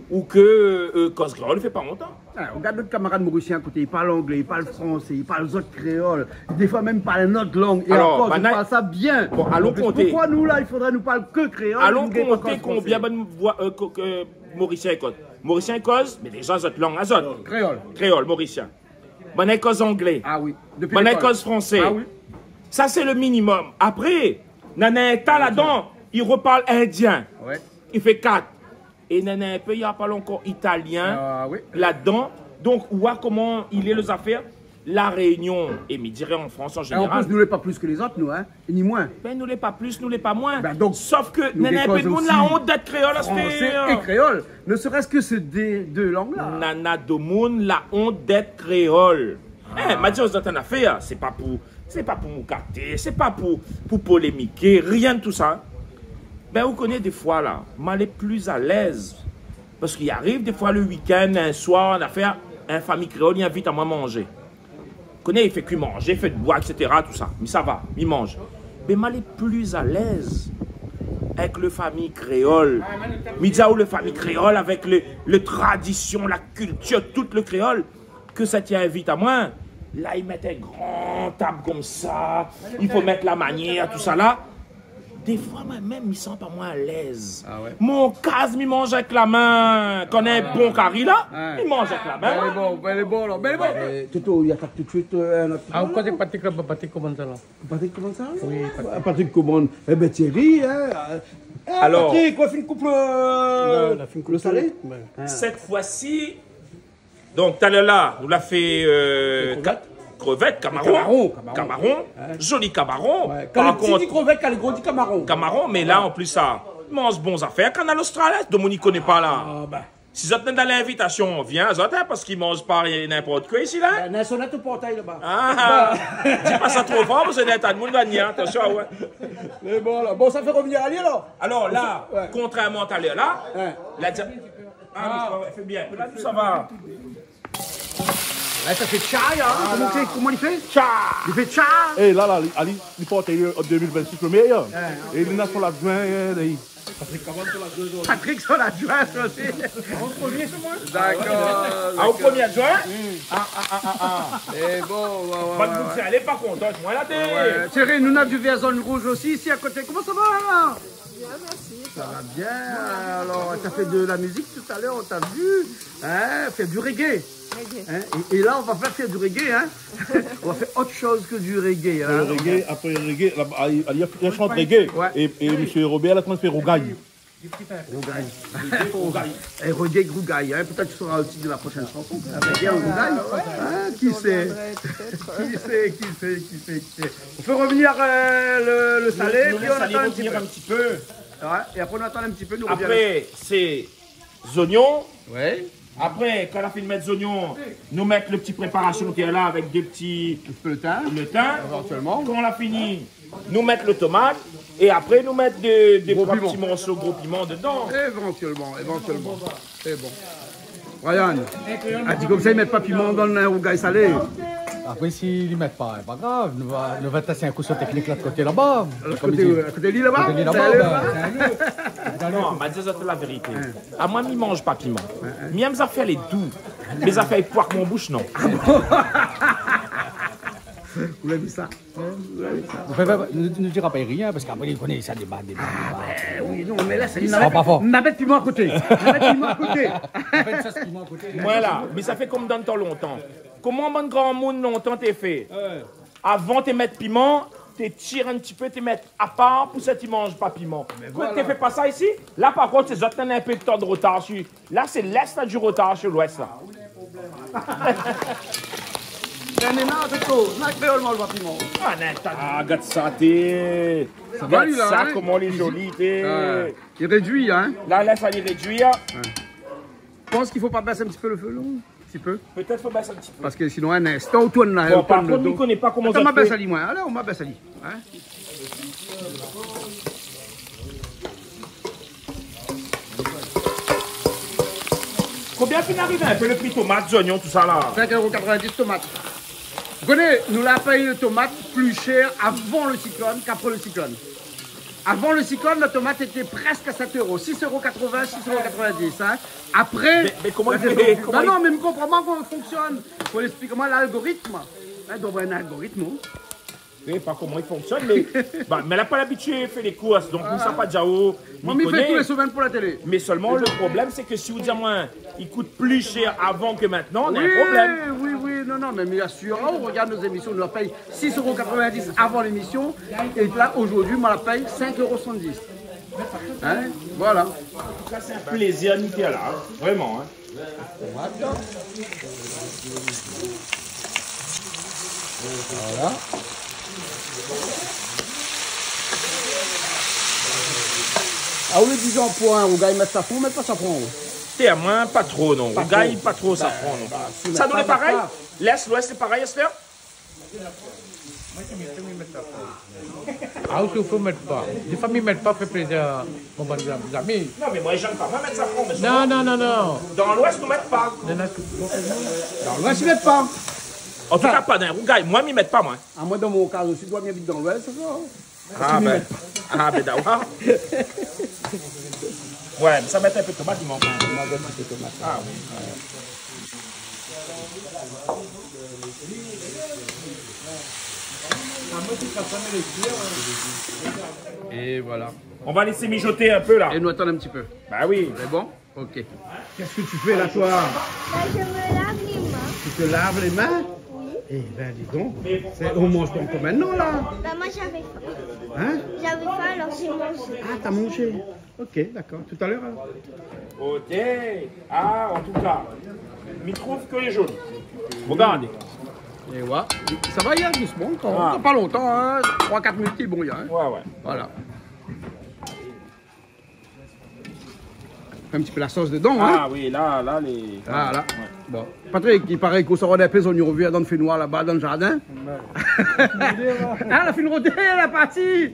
ou ke, euh, koz kréol i fé pa ont, in. A, ou gard nout kamarad morisien a koté, i parl anglé, i parl fransé, i parl zot kréol, défoi mèm i parl in not lang, é ankor, i parl sa bien. Alor, banna, bon, alon konté. Donk, poukoi nou la, i fodré nou parl ke kréol, nou gingn pa koz fransé ? Alon konté konbien bann voi-, euh, ko-, ke Morisien i koz. Morisien i koz, mé déza zot lang azot. Kréol. Kréol morisien. Banna i koz anglé. A wi. Dopi lékol. Banna i koz fransé. A wi. Sa sé lo minimom. Apré, nana in ta ladan, i reparl indien. Wé. I fé kat. É nana in pé, i reparl ankor italien ladan. A wi. Donk, ou oi koman i lé, lé zafèr. La Rényon, é mi diré an Frans an jénéral. É an plis, nou lé pa plis ke lézot, nou, in. Ni moin. Bin, nou lé pa plis, nou lé pa moin. Bin, donk, sof ke nou, nana in pé d'moun la ont d'èt kréol, fransé é kréol. Ne serait-ce que ces deux, deux langues-là. Nana d'moun la ont d'èt kréol. A. É, ma di azot in afèr, sé pa pou, sé pa pou moukaté, sé pa pou, pou polémiké, rien de tout sa. Bin, ou koné, défoi la, ma lé pli alèz. Parske i ariv défoi lo week-end, in soir, in afèr, in fami kréol i invit amoin manzé. Koné, i fé kui manzé, fé d'boi, et cetera, tout sa. Mi sava, mi manz. Mé ma lé pli alèz èk lo fami kréol. Mi di aou, lo fami kréol avèk lo, lo tradision, la kiltir, tout lo kréol, ke sa i invit amoin. La, i mèt in gran tab konmsa, i fo mèt la manièr, tout sa la. Défoi, moin mèm, mi san pa moin alèz. A wé. Mon kaz, mi manz èk la min. Kan néna in bon kari la, mi manz èk la min. Bin, lé bon, bin, lé bon, alor. Bin, lé bon. Euh, Toto, i atak tout suit, euh, in not. A, ou koné Patrick la, Patrick i komann sa la. Patrick i komann sa ? Wi, Patrick. Patrick i komann. É bin, Thierry, in, euh, é, alor, Patrick, ou la fine koup lo, non, la fine koup lo salé ? Wé. Sèt foi si, Donk, talèr la, nou la fé, euh, krevèt, kamaron. Kamaron, kamaron. Kamaron, zoli kamaron. Wé. Par kont, kan ti di krevèt, kan lé gro, di kamaron. Kamaron, mé la, an plis sa, manz bon zafèr, Kanal Austral, in, domoun i koné pa la. A, ba. Si zot néna linvitasion, vien, zot, in, parske i manz pa rien, ninport koi isi la, in. Bin, néna in sonèt o portay laba. A, di pa sa tro for, parske néna in ta d'moun i vien, atansion, wé. Mé bon, la. Bon, sa fé revnir ali, alor. Alor la, wé, kontrèrman talèr la, la di- A, mé fé bien. Mé la, tout sa va. La, sa fé tcha, in. Koman i fé, koman i fé ? Tcha. I fé tcha. É la, la, li, ali, li port ali an deux mille vingt-six le méyèr. Ouais. É li na son ladjoin, in, li. Patrick, koman son ladjoin, Patrick, son ladjoin, sa osi. An promié, sé moin. Dakor. Ah, o promié adjoin ? Ah, ah, ah, ah, ah. É bon, ouais, ouais, ouais, ouais. Alé, pa kontan, moin la té. Ouais, ouais. Thierry, nou na du vèr zone rouge osi, isi, a koté. Koman sa va, la ? Bien, merci, et toi ? Ça va bien. Alors, t'as fait de la musique tout à l'heure, on t'a vu, hein, faire du reggae. Reggae. Hein, et, et là, on va pas faire du reggae, hein. On va faire autre chose que du reggae, hein. Le reggae, après le reggae, la, ah, il, il, il chante reggae. Ouais. Et, et monsieur Robert, là, comment il fait rougail ? Rougail. Rougail. Et reggae, rougail, hein. Peut-être que ce sera le titre de la prochaine chanson. Reggae, rougail. Ah, ouais, hein, qui sait ? Qui sait, qui sait, qui sait, qui sait. On fait revenir, euh, le, le salé, nou, nou lès ali revenir in ti pé. Ouais, é apré nou atann in ti pé, nou revien. Apré, sé zoignon. Ouais. Apré, kan la fine mèt zoignon, nou mèt le ti préparasion ki lé la avèk dé ti... Le tin. Le tin. Éventuellement. Kan la fini, nou mèt le tomat. É apré, nou mèt dé, dé troi ti morso gro piman dedan. Gro piman. Éventuellement, éventuellement. Sé bon. Ryan, ah, di konmsa, i mèt pa piman dan le rougay salé. Apré, si li mèt pa, pa grav. Nou va, nou va tès in kou su teknik lot koté laba. Lot koté, koté li laba ? Koté li laba, bin, sé in ot. Non, ma di azot la vérité. Hein. Amoin, mi manz pa piman. Hein, hein. Mi èm zafèr lé dou. Mé zafèr i poir mon boush, non. Ah bon ? Ou la vi sa ? Hein, ouais, sa. Anfin, anfin, nou, nou dira pa rien, parske apré, li koné sa, déba, déba, déba. Ah, bin, oui, non, mé la, sé... Li sra pa for. Na mèt piman a koté. Na mèt piman a koté. Anfin, sa, sé piman a koté. Voilà, mé sa fé konm dan tan lontan. Koman bann gramoun lontan té fé ? Ouais. Avan té mèt piman, té tir in ti pé, té mèt apar pou sat i manz pa piman. Mé voilà. Té fé pa sa isi. La, par kont, sé zot néna in pé tan de rotar si La, sé l'Est la di rotar si l'Ouest la. Néna avèk ou, na kréol, manz pa piman. Ah, néna, ta... Ah, gard sa, té. Sa va, li, la, hein ? Gard sa, koman lé zoli, té. Ah, li rédui, hein ? La, la, sa, li rédui, hein. Ouais. Pans i fo pa bès in ti pé le fé, non ? In ti pé. Pétèt fo bès in ti pé. Parske sinon, in instan, ou tourn la, ou tourn le do. Bon, par kont, mi koné pa koman... Atann, sa ma fé. Bès ali, moin. Alé, ou ma bès ali. Hein ? Konbien fine arivé in pé le pri tomat, zoignon, tousa la ? Cinq euros quatre-vingt-dix tomat. Ou koné, nou la pèy le tomat pli shèr avan le siklone k'apré le siklone. Avan le siklone, la tomat lété prèsk a sept euros. Six euros quatre-vingts, six euros quatre-vingt-dix, hein. Apré... Mé, mé koman i fé, koman... Non, non, mé mi konpran pa koman i fonksyone. Fo èksplik amoin lalgoritm. Hein, doi avoir in algoritm, non ? Mi koné pa koman i fonksyone, mé, ba, mé la pa labitid fé lé kours, donk nou sa pa di aou, mi koné. Moin, mi fé tou lé semèn pou la télé. Mé sèlman, le problèm, sé ke si ou di amoin, i kout pli shèr avan ke mintnan, na in problèm. Oui, oui, oui, non, non, mé mi asir aou, ou rogard nout émision, nou la pèy six euros quatre-vingt-dix avan lémision, é la, zordi, moin la pèy cinq euros soixante-dix. Hein ? Voilà. Antouka, sé in plézir, Nicolas, hein, vréman, hein. Voilà. Ah, ou lé du zanr pou in rougay mèt safran, mèt pa safran ? Té, amoin, pa tro, non. Pa tro. Rougay, pa tro safran, non. Ba, ba, si ou mèt pa, mèt pa. Sa i done parèy ? L'Est, l'Ouest, sé parèy, astèr ? Ah, ou, si ou fé, mèt pa. Défoi mi mèt pa, fé plézir a mon bann zam-, zami. Non, mé moin, j'aime pas. Moin, mèt safran, mé... Non, non, non, non. Dan l'Ouest, nou mèt pa. Dan l'Ouest, i mèt pa. Antouka, pa dan rougay. Moin, mi mèt pa, moin. Ah, moin, dan mon ka osi, doi bien vit dan l'Ouest, sa. Ah, bin. Ah, bin, dakor. Ouais, mé sa mèt in pé tomat, i mank. I mank in ti pé tomat. Ah, oui. Et voilà. On va laisser mijoter un peu, là. É nou atann in ti pé. Bah oui. Sé bon ? Ok. Qu'est-ce que tu fais là, toi ? Bah, je me lave les mains. Tu te laves les mains ? Oui. Eh ben, dis donc, c'est, on mange encore maintenant, là. Bah, moi, j'avais faim. Hein ? J'avais faim, alors j'ai mangé. Ah, t'as mangé. Ok, d'accord. Tout à l'heure, alors. Ok. Ah, antouka, mi trouv ke lé zoli. Rogard. É ouais. Sa va, i lé dousman ankor. Ah. Pa lontan, hein. Troi, kat minit, lé bon, i lé, hein. Ouais, ouais. Voilà. Fé in ti pé la sos dedan, hein. Ah oui, la, la, lé... Voilà. Ouais. Bon. Patrick, i paré ke ou sa rod in pé zoignon vèr dan le fénoir laba, dan le zardin. Ouais. Ah, la fine rodé, la parti.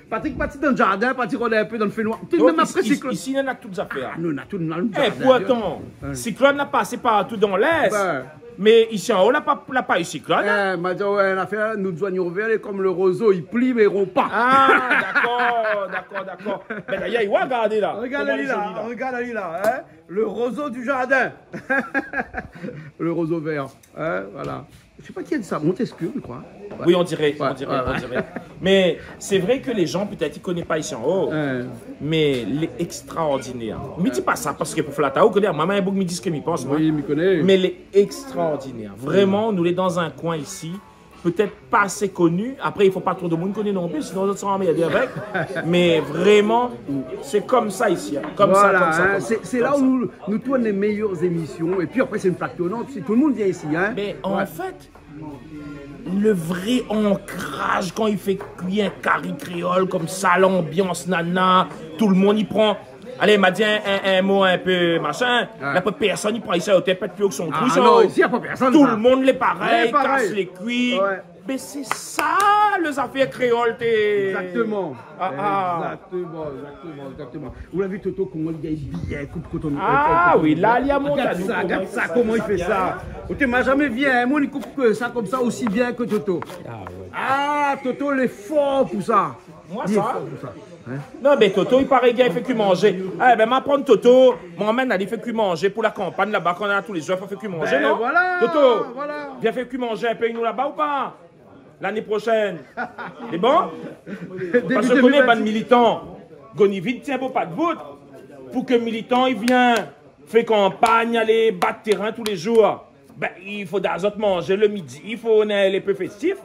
Patrick parti dan le zardin, parti rod in pé dan le fénoir. Tout de même, isi, apré siklone, isi, néna tout zafèr. Ah, nou, néna tout, néna tout zardin. Eh, pourtan, siklone la pasé partou dan l'Est. Ben. Mé isi anlèr, la pa, la pa isi, Claude, hein ? Eh, ma di, ouais, in afèr, nou zoignon vèr, lé konm le rozo, i pli, mé i ronp pa. Ah, dakor, dakor, dakor. Bin, dayèr, i wa, gard la. Regard ali la, hein. Le rozo du jardin. Le rozo vèr, hein, voilà. Je sais pas qui a dit ça, Montesquieu, je crois. Ouais. Oui, on dirait, on dirait, on dirait. Mé sé vré ke lé jan, pétèt, i koné pa isi anlèr. Ouais. Mé lé ékstraordinèr. Mi di pa sa parske pou flaté aou, ou koné, moin, moin, boug mi di sak mi pans, moin. Oui, mi koné. Mé lé ékstraordinèr. Vréman, nou lé dan in koin isi, pétèt pa asé koni. Apré, i fo pa tro de moun i koné non pli, sinon zot i sra anmèrdé avèk. Mé vréman, sé konmsa isi, hein. Konmsa, konmsa, hein. Voilà, konmsa. Sé, sé la ou nou, nou tourn lé méyèr émisyon. Épi apré, sé in plak tournant, tout le moun i vien isi, hein. Mé an fèt, le vré ankraz, kan i fé kui in kari kréol konmsa, lanbians, nana, tout le moun i pran. Alé, ma di in, in, in mo in pé machin. Ouais. La pa pèrsone i pran isi, otèr pèt pi o ke son trou, sa. Ah non, isi, la pa pèrsone, sa. Tout le moun lé parèy, i kas lé kui. Ouais. Mé sé sa, lé zafèr kréol, té. Exactement. Ah, ah. Exactement, exactement, exactement. Ou la vi Toto, koman li gingn bien koup koton. Ah oui, la, li la mont anou. Gard sa, gard sa, koman li fé sa. Ou té ma zamé vi in moun i koup ke sa konmsa osi bien ke Toto. Ah ouais. Ah, Toto lé for pou sa. Moin, sa. Lé for pou sa. Hein ? Non, mé Toto, i paré li gingn fé kui manzé. Eh bin, ma pran Toto, ma amenn ali fé kui manzé pou la kanpagn laba, kan na tou lé zour, fo fé kui manzé, non ? Bin voilà, Toto, voilà. Vien fé kui manzé in pé nou laba ou pa ? Lané proshèn. Sé bon ? Parske début koné bann deux mille vingt-six. Militan, Gonivide i tien bonpé debout pou ke militan i vien fé kanpagn, alé bat térin tou lé zour. Bin, i fo done azot manzé le midi, i fo, néna lé pé féstif.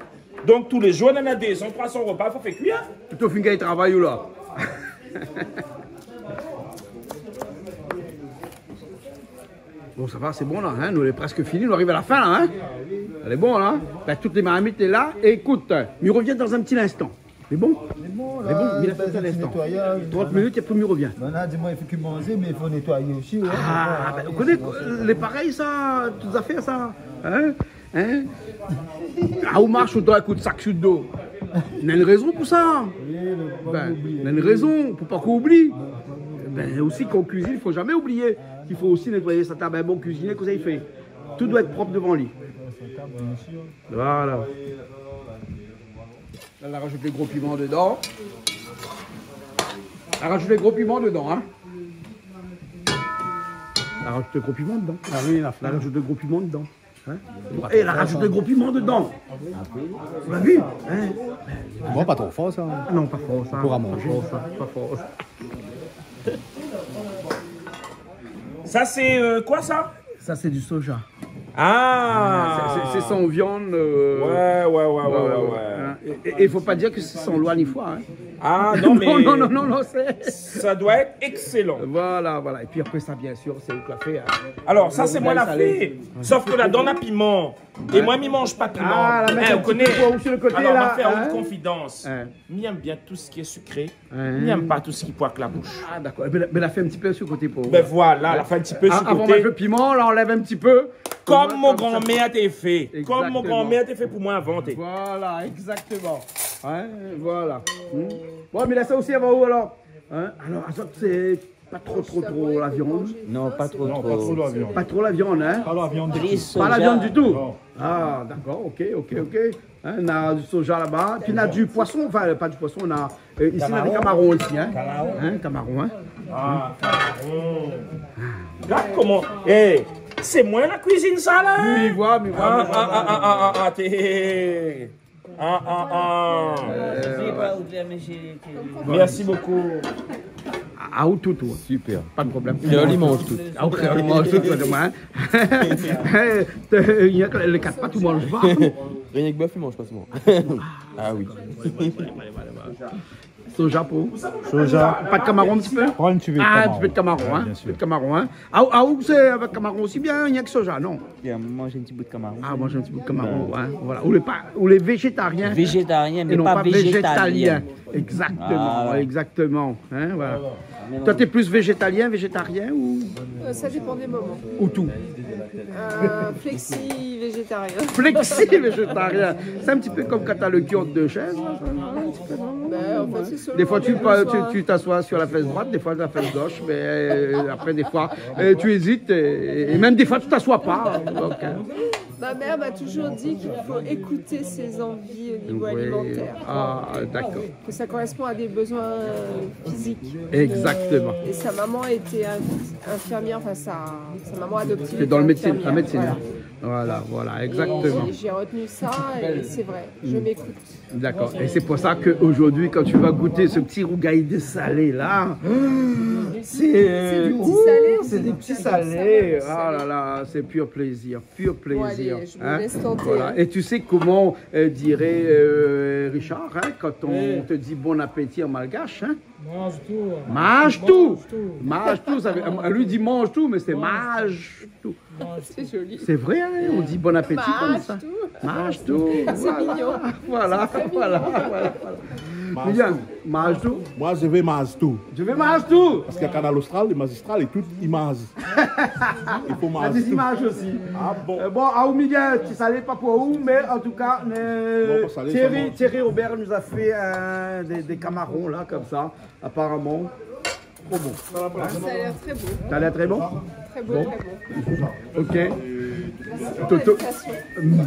Donk, tou lé zour, néna dé san, troi san repa, fo fé kui, hein. Toto fine gingn travay ou la. Bon, sa va, sé bon la, hein ? Nou lé prèsk fini, nou ariv a la fin la, hein ? Lé bon la. Bin, tout lé marmit lé la. Ékout, mi revien dan in ti linstan. Lé bon ? Lé bon la, mi la fé in ti linstan. Nétoiyaz, trant minit, épi mi revien. Banna di amoin i fé kui manzé, mé i fo nétoiyé osi, ouais. Ah, bin, ou koné, lé parèy sa, tout zafèr sa. Hein ? Hein ? Ah, ou marsh, ou doi kout sak su do. Néna in rézon pou sa. Oui, le, pa oublié. Bin, néna in rézon pou pa k'ou oubli. Bin, osi, kan ou kuizine, i fo zamé oublié k'i fo osi nétoiyé sa tab. In bon kuizinié, kosa i fé ? Tout doi èt prop dovan li. Voilà. La, la razout lé gro piman dedan. La razout lé gro piman dedan, hein. La razout lé gro piman dedan. Ah oui, la fin. La razout lé gro piman dedan. Hein ? É la razout lé gro piman dedan. Ou la vi, hein ? Bon, pa tro for sa. Ah non, pa for sa. Pou manzé. Pa for sa, pa for. Sa, sé, euh, koi sa ? Sa, sé du soja. Ah. Sé, sé, sé san viann, euh, ouais, ouais, ouais. Hein, é, é, é fo pa dir ke sé san loi ni foi, hein. Ah, non, mé non, non, non, non, sé, sa doi èt ékselan. Voilà, voilà. Épi apré sa, biensir, sé ou ki la fé, hein. Alor, sa, sé moin la fé. Sof ke ladan na piman. É moin, mi manz pa piman. Ah, la mèt in ti pé pou ou su le koté la, hein. Alor, ma fé in konfidans. Hein. Mi èm bien tout sak lé sikré. Hein. Mi èm pa tout sak i poik la boush. Ah, dakor. Ébin, la, mé la fé in ti pé su le koté pou ou. Bin voilà, la fé in ti pé su le koté. Avan manz le piman, la anlèv in ti pé. Konm mon granmèr té fé. Konm mon granmèr té fé pou moin avan, té. Voilà, égzaktoman. Hein, voilà. Hmm. Bon, mé la, sa osi, avan ou, alor. Hein, alor, azot, sé pa tro, tro, tro la viann. Non, pa tro, tro. Non, pa tro la viann. Pa tro la viann, hein ? Pa la viann ditou. Plis soja. Pa la viann ditou. Non. Ah, dakor, ok, ok, ok. Hein, na du soja laba, épi na du poison, anfin, pa du poison, na, euh, isi, na dé kamaron isi, hein. Kamaron. Hein, kamaron, hein. Ah, kamaron. Gard koman, eh, sé moin la kuizine sa la, hein ? Mi voi, mi voi, mi voi. Ah, ah, ah, té. Ah, ah, ah. Euh, mèrsi bokou. Ah, ou tout, ou. Super. Pa de problèm. Kréol i manz tout. Ah, kréol i manz tout, sa, domoin, hein. Rienk lé kat pat ou manz pa. Rienk bèf i manz pa souvan. Ah oui. Soja pou. Soja. Pa de kamaron, in ti pé ? Pran in ti pé de kamaron. Ah, in ti pé de kamaron, hein. Ouais, biensir. In ti pé de kamaron, hein. Ah, ah, ou sé avèk kamaron osi bien, rienk soja, non ? Bien, manz in ti bout kamaron. Ah, manz in ti bout kamaron, hein. Voilà. Ou lé pa, ou lé véjétarien. Véjétarien, mé non pa véjétalien. Égzaktoman, égzaktoman. Hein, voilà. Toi, t'es plus végétalien, végétarien ou ? Euh, ça dépend des moments. Ou tout ? Euh, flexi-végétarien. Flexi-végétarien. C'est un petit peu comme quand t'as le cul entre deux chaises, là, ça, un petit peu, non ? Ben, en fait, c'est selon les besoins. Des fois, tu, tu, tu t'assois sur la fesse droite, des fois la fesse gauche, mais, euh, après, des fois, euh, tu hésites et, et même des fois, tu t'assois pas, hein. Donc, euh, Ma mère m'a toujours dit qu'il faut écouter ses envies au niveau alimentaire. Ah, d'accord. Que ça correspond à des besoins, euh, physiques. Exactement. Et sa maman était inf-, infirmière, enfin, sa, sa maman adoptive était infirmière. C'est dans le médecine, la médecine. Voilà. Voilà, voilà, exactement. Et j'ai, j'ai retenu ça et c'est vrai, je m'écoute. D'accord. Et c'est pour ça qu'aujourd'hui, quand tu vas goûter ce petit rougail de salé là, c'est, c'est des petits salés, c'est des petits salés. Ah là là, c'est pur plaisir, pur plaisir. Bon, allez, je vous laisse tenter, hein. Voilà. Et tu sais comment, euh, dirait, euh, Richard, hein, quand on te dit bon appétit en malgache, hein ? Manz tou. Manz tou. Manz tou, sa vé, li di manz tou, mé sé manz tou. C'est joli. C'est vrai, hein, on dit bon appétit comme ça. Manz tou. Manz tou. C'est mignon. Voilà, voilà, voilà, voilà. Miguel, manz tou. Moi, je vais manz tou. Je vais manz tou. Parce qu'il y a Kanal Austral, les magistrales et tout, ils mangent. Il faut manz tou. Il y a des images aussi. Ah bon ? Euh, bon, ah, Miguel, tu savais pas pour où, mais en tout cas, euh, Thierry, Thierry Robert nous a fait, euh, des, des camarons, là, comme ça, apparemment. Trop bon. Ça a l'air très beau. Ça a l'air très bon ? Très beau, très beau. Ok. Merci pour l'invitation.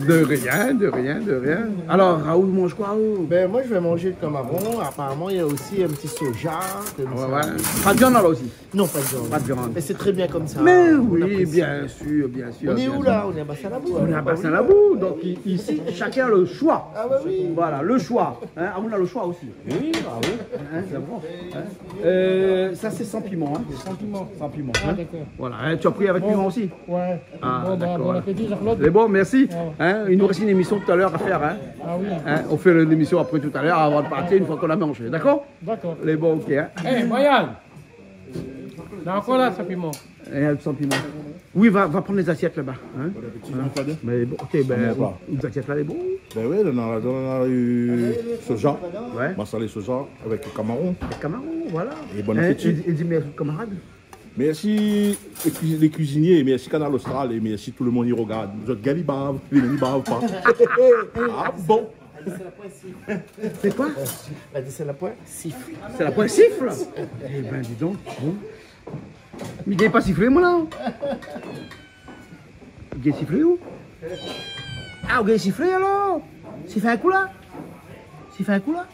De rien, de rien, de rien. Alors, Raoul, manz koi, ou ? Ben, moi, je vais manger le camaron. Apparemment, il y a aussi un petit soja, comme ça. Ouais, ouais. Pas de viande, là, aussi ? Non, pas de viande. Pas de viande. Mais c'est très bien comme ça. Mais oui, bien sûr, bien sûr, bien sûr. On est où, là ? On est à Bassin Labou, hein ? On est à Bassin Labou, donc i-, ici, chacun a le choix. Ah, bah oui. Voilà, le choix. Hein, on a le choix aussi. Oui, ah oui. Hein, c'est bon. Hein ? Euh, ça, c'est sans piment, hein. Sans piment. Sans piment, hein. Ah, d'accord. Voilà, hein, tu as pris avec piment aussi ? Ouais. Ah, d'accord. Bon, bah, bon appétit, Jean-Claude. C'est bon, merci. Ouais. Hein, il nous reste une émission tout à l'heure à faire, hein. Ah oui. Hein, on fait l'émission après tout à l'heure, avant de partir, une fois qu'on a mangé, d'accord ? D'accord. C'est bon, ok, hein. Eh, Brian, la ankor la, san piman. Eh, san piman. Oui, va, va prendre les assiettes là-bas, hein. Bon appétit, Jean-Claude. Mais bon, ok, ben, les assiettes là, les bons. Ben oui, on a, on a eu soja, ouais, massalé soja avec le camaron. Le camaron, voilà. Et bon appétit. Et, et dis, mes camarades. Merci les cuis-, les cuisiniers, merci Kanal Austral et merci tout le monde qui regarde. Zot i gingn bav, zot i gingn bav pa. Ah bon ? C'est quoi ? La di sé la poin sif. Sé la poin sif ? Eh ben, dis donc, bon. Mi gingn pa siflé, moin, la. Ou gingn siflé, ou ? Ah, ou gingn siflé, alor ? Siflé in kou, la ? Siflé in kou, la ?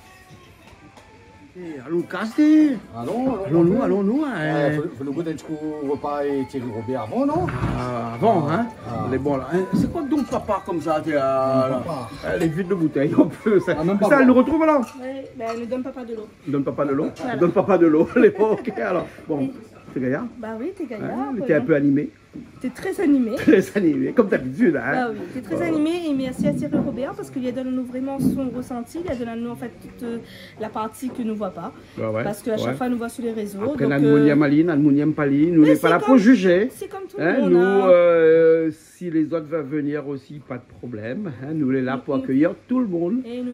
Eh, alon kas, té. Alon, alon, alon, nou, alon, nou, hein. Eh, fo, fo nou gout in ti kou ropa é Thierry Robert avan, non ? Ah, avan, hein. Ah. Lé bon, la, hein. C'est quoi donc, papa, comme ça, t'es, euh, là ? Papa. Eh, les vides de bouteille, on peut, ça, ah, même pas ça, elle nous retrouve, alors ? Oui, ben, elle nous donne papa de l'eau. Donne papa de l'eau. Voilà. Donne papa de l'eau, à l'époque, alors. Bon, t'es gaillard ? Bah oui, t'es gaillard, hein, t'es un peu animé. T'es très animé. Très animé, comme d'habitude, hein. Bah oui, t'es très animé et merci à Thierry Robert parce qu'il a donné à nous vraiment son ressenti, il a donné à nous, en fait, toute, euh, la partie que nous voit pas. Ouais, ouais. Parce qu'à chaque fois, nous voit sur les réseaux. Après, donc, euh, na moun i yèm ali, na moun i yèm pa li, nou lé pa la pou jugé. Mais c'est comme, c'est comme tout le monde, hein. Hein, nou, euh, si les autres veulent venir aussi, pas de problème, hein. Nou lé la pou accueillir tout le monde. Et nous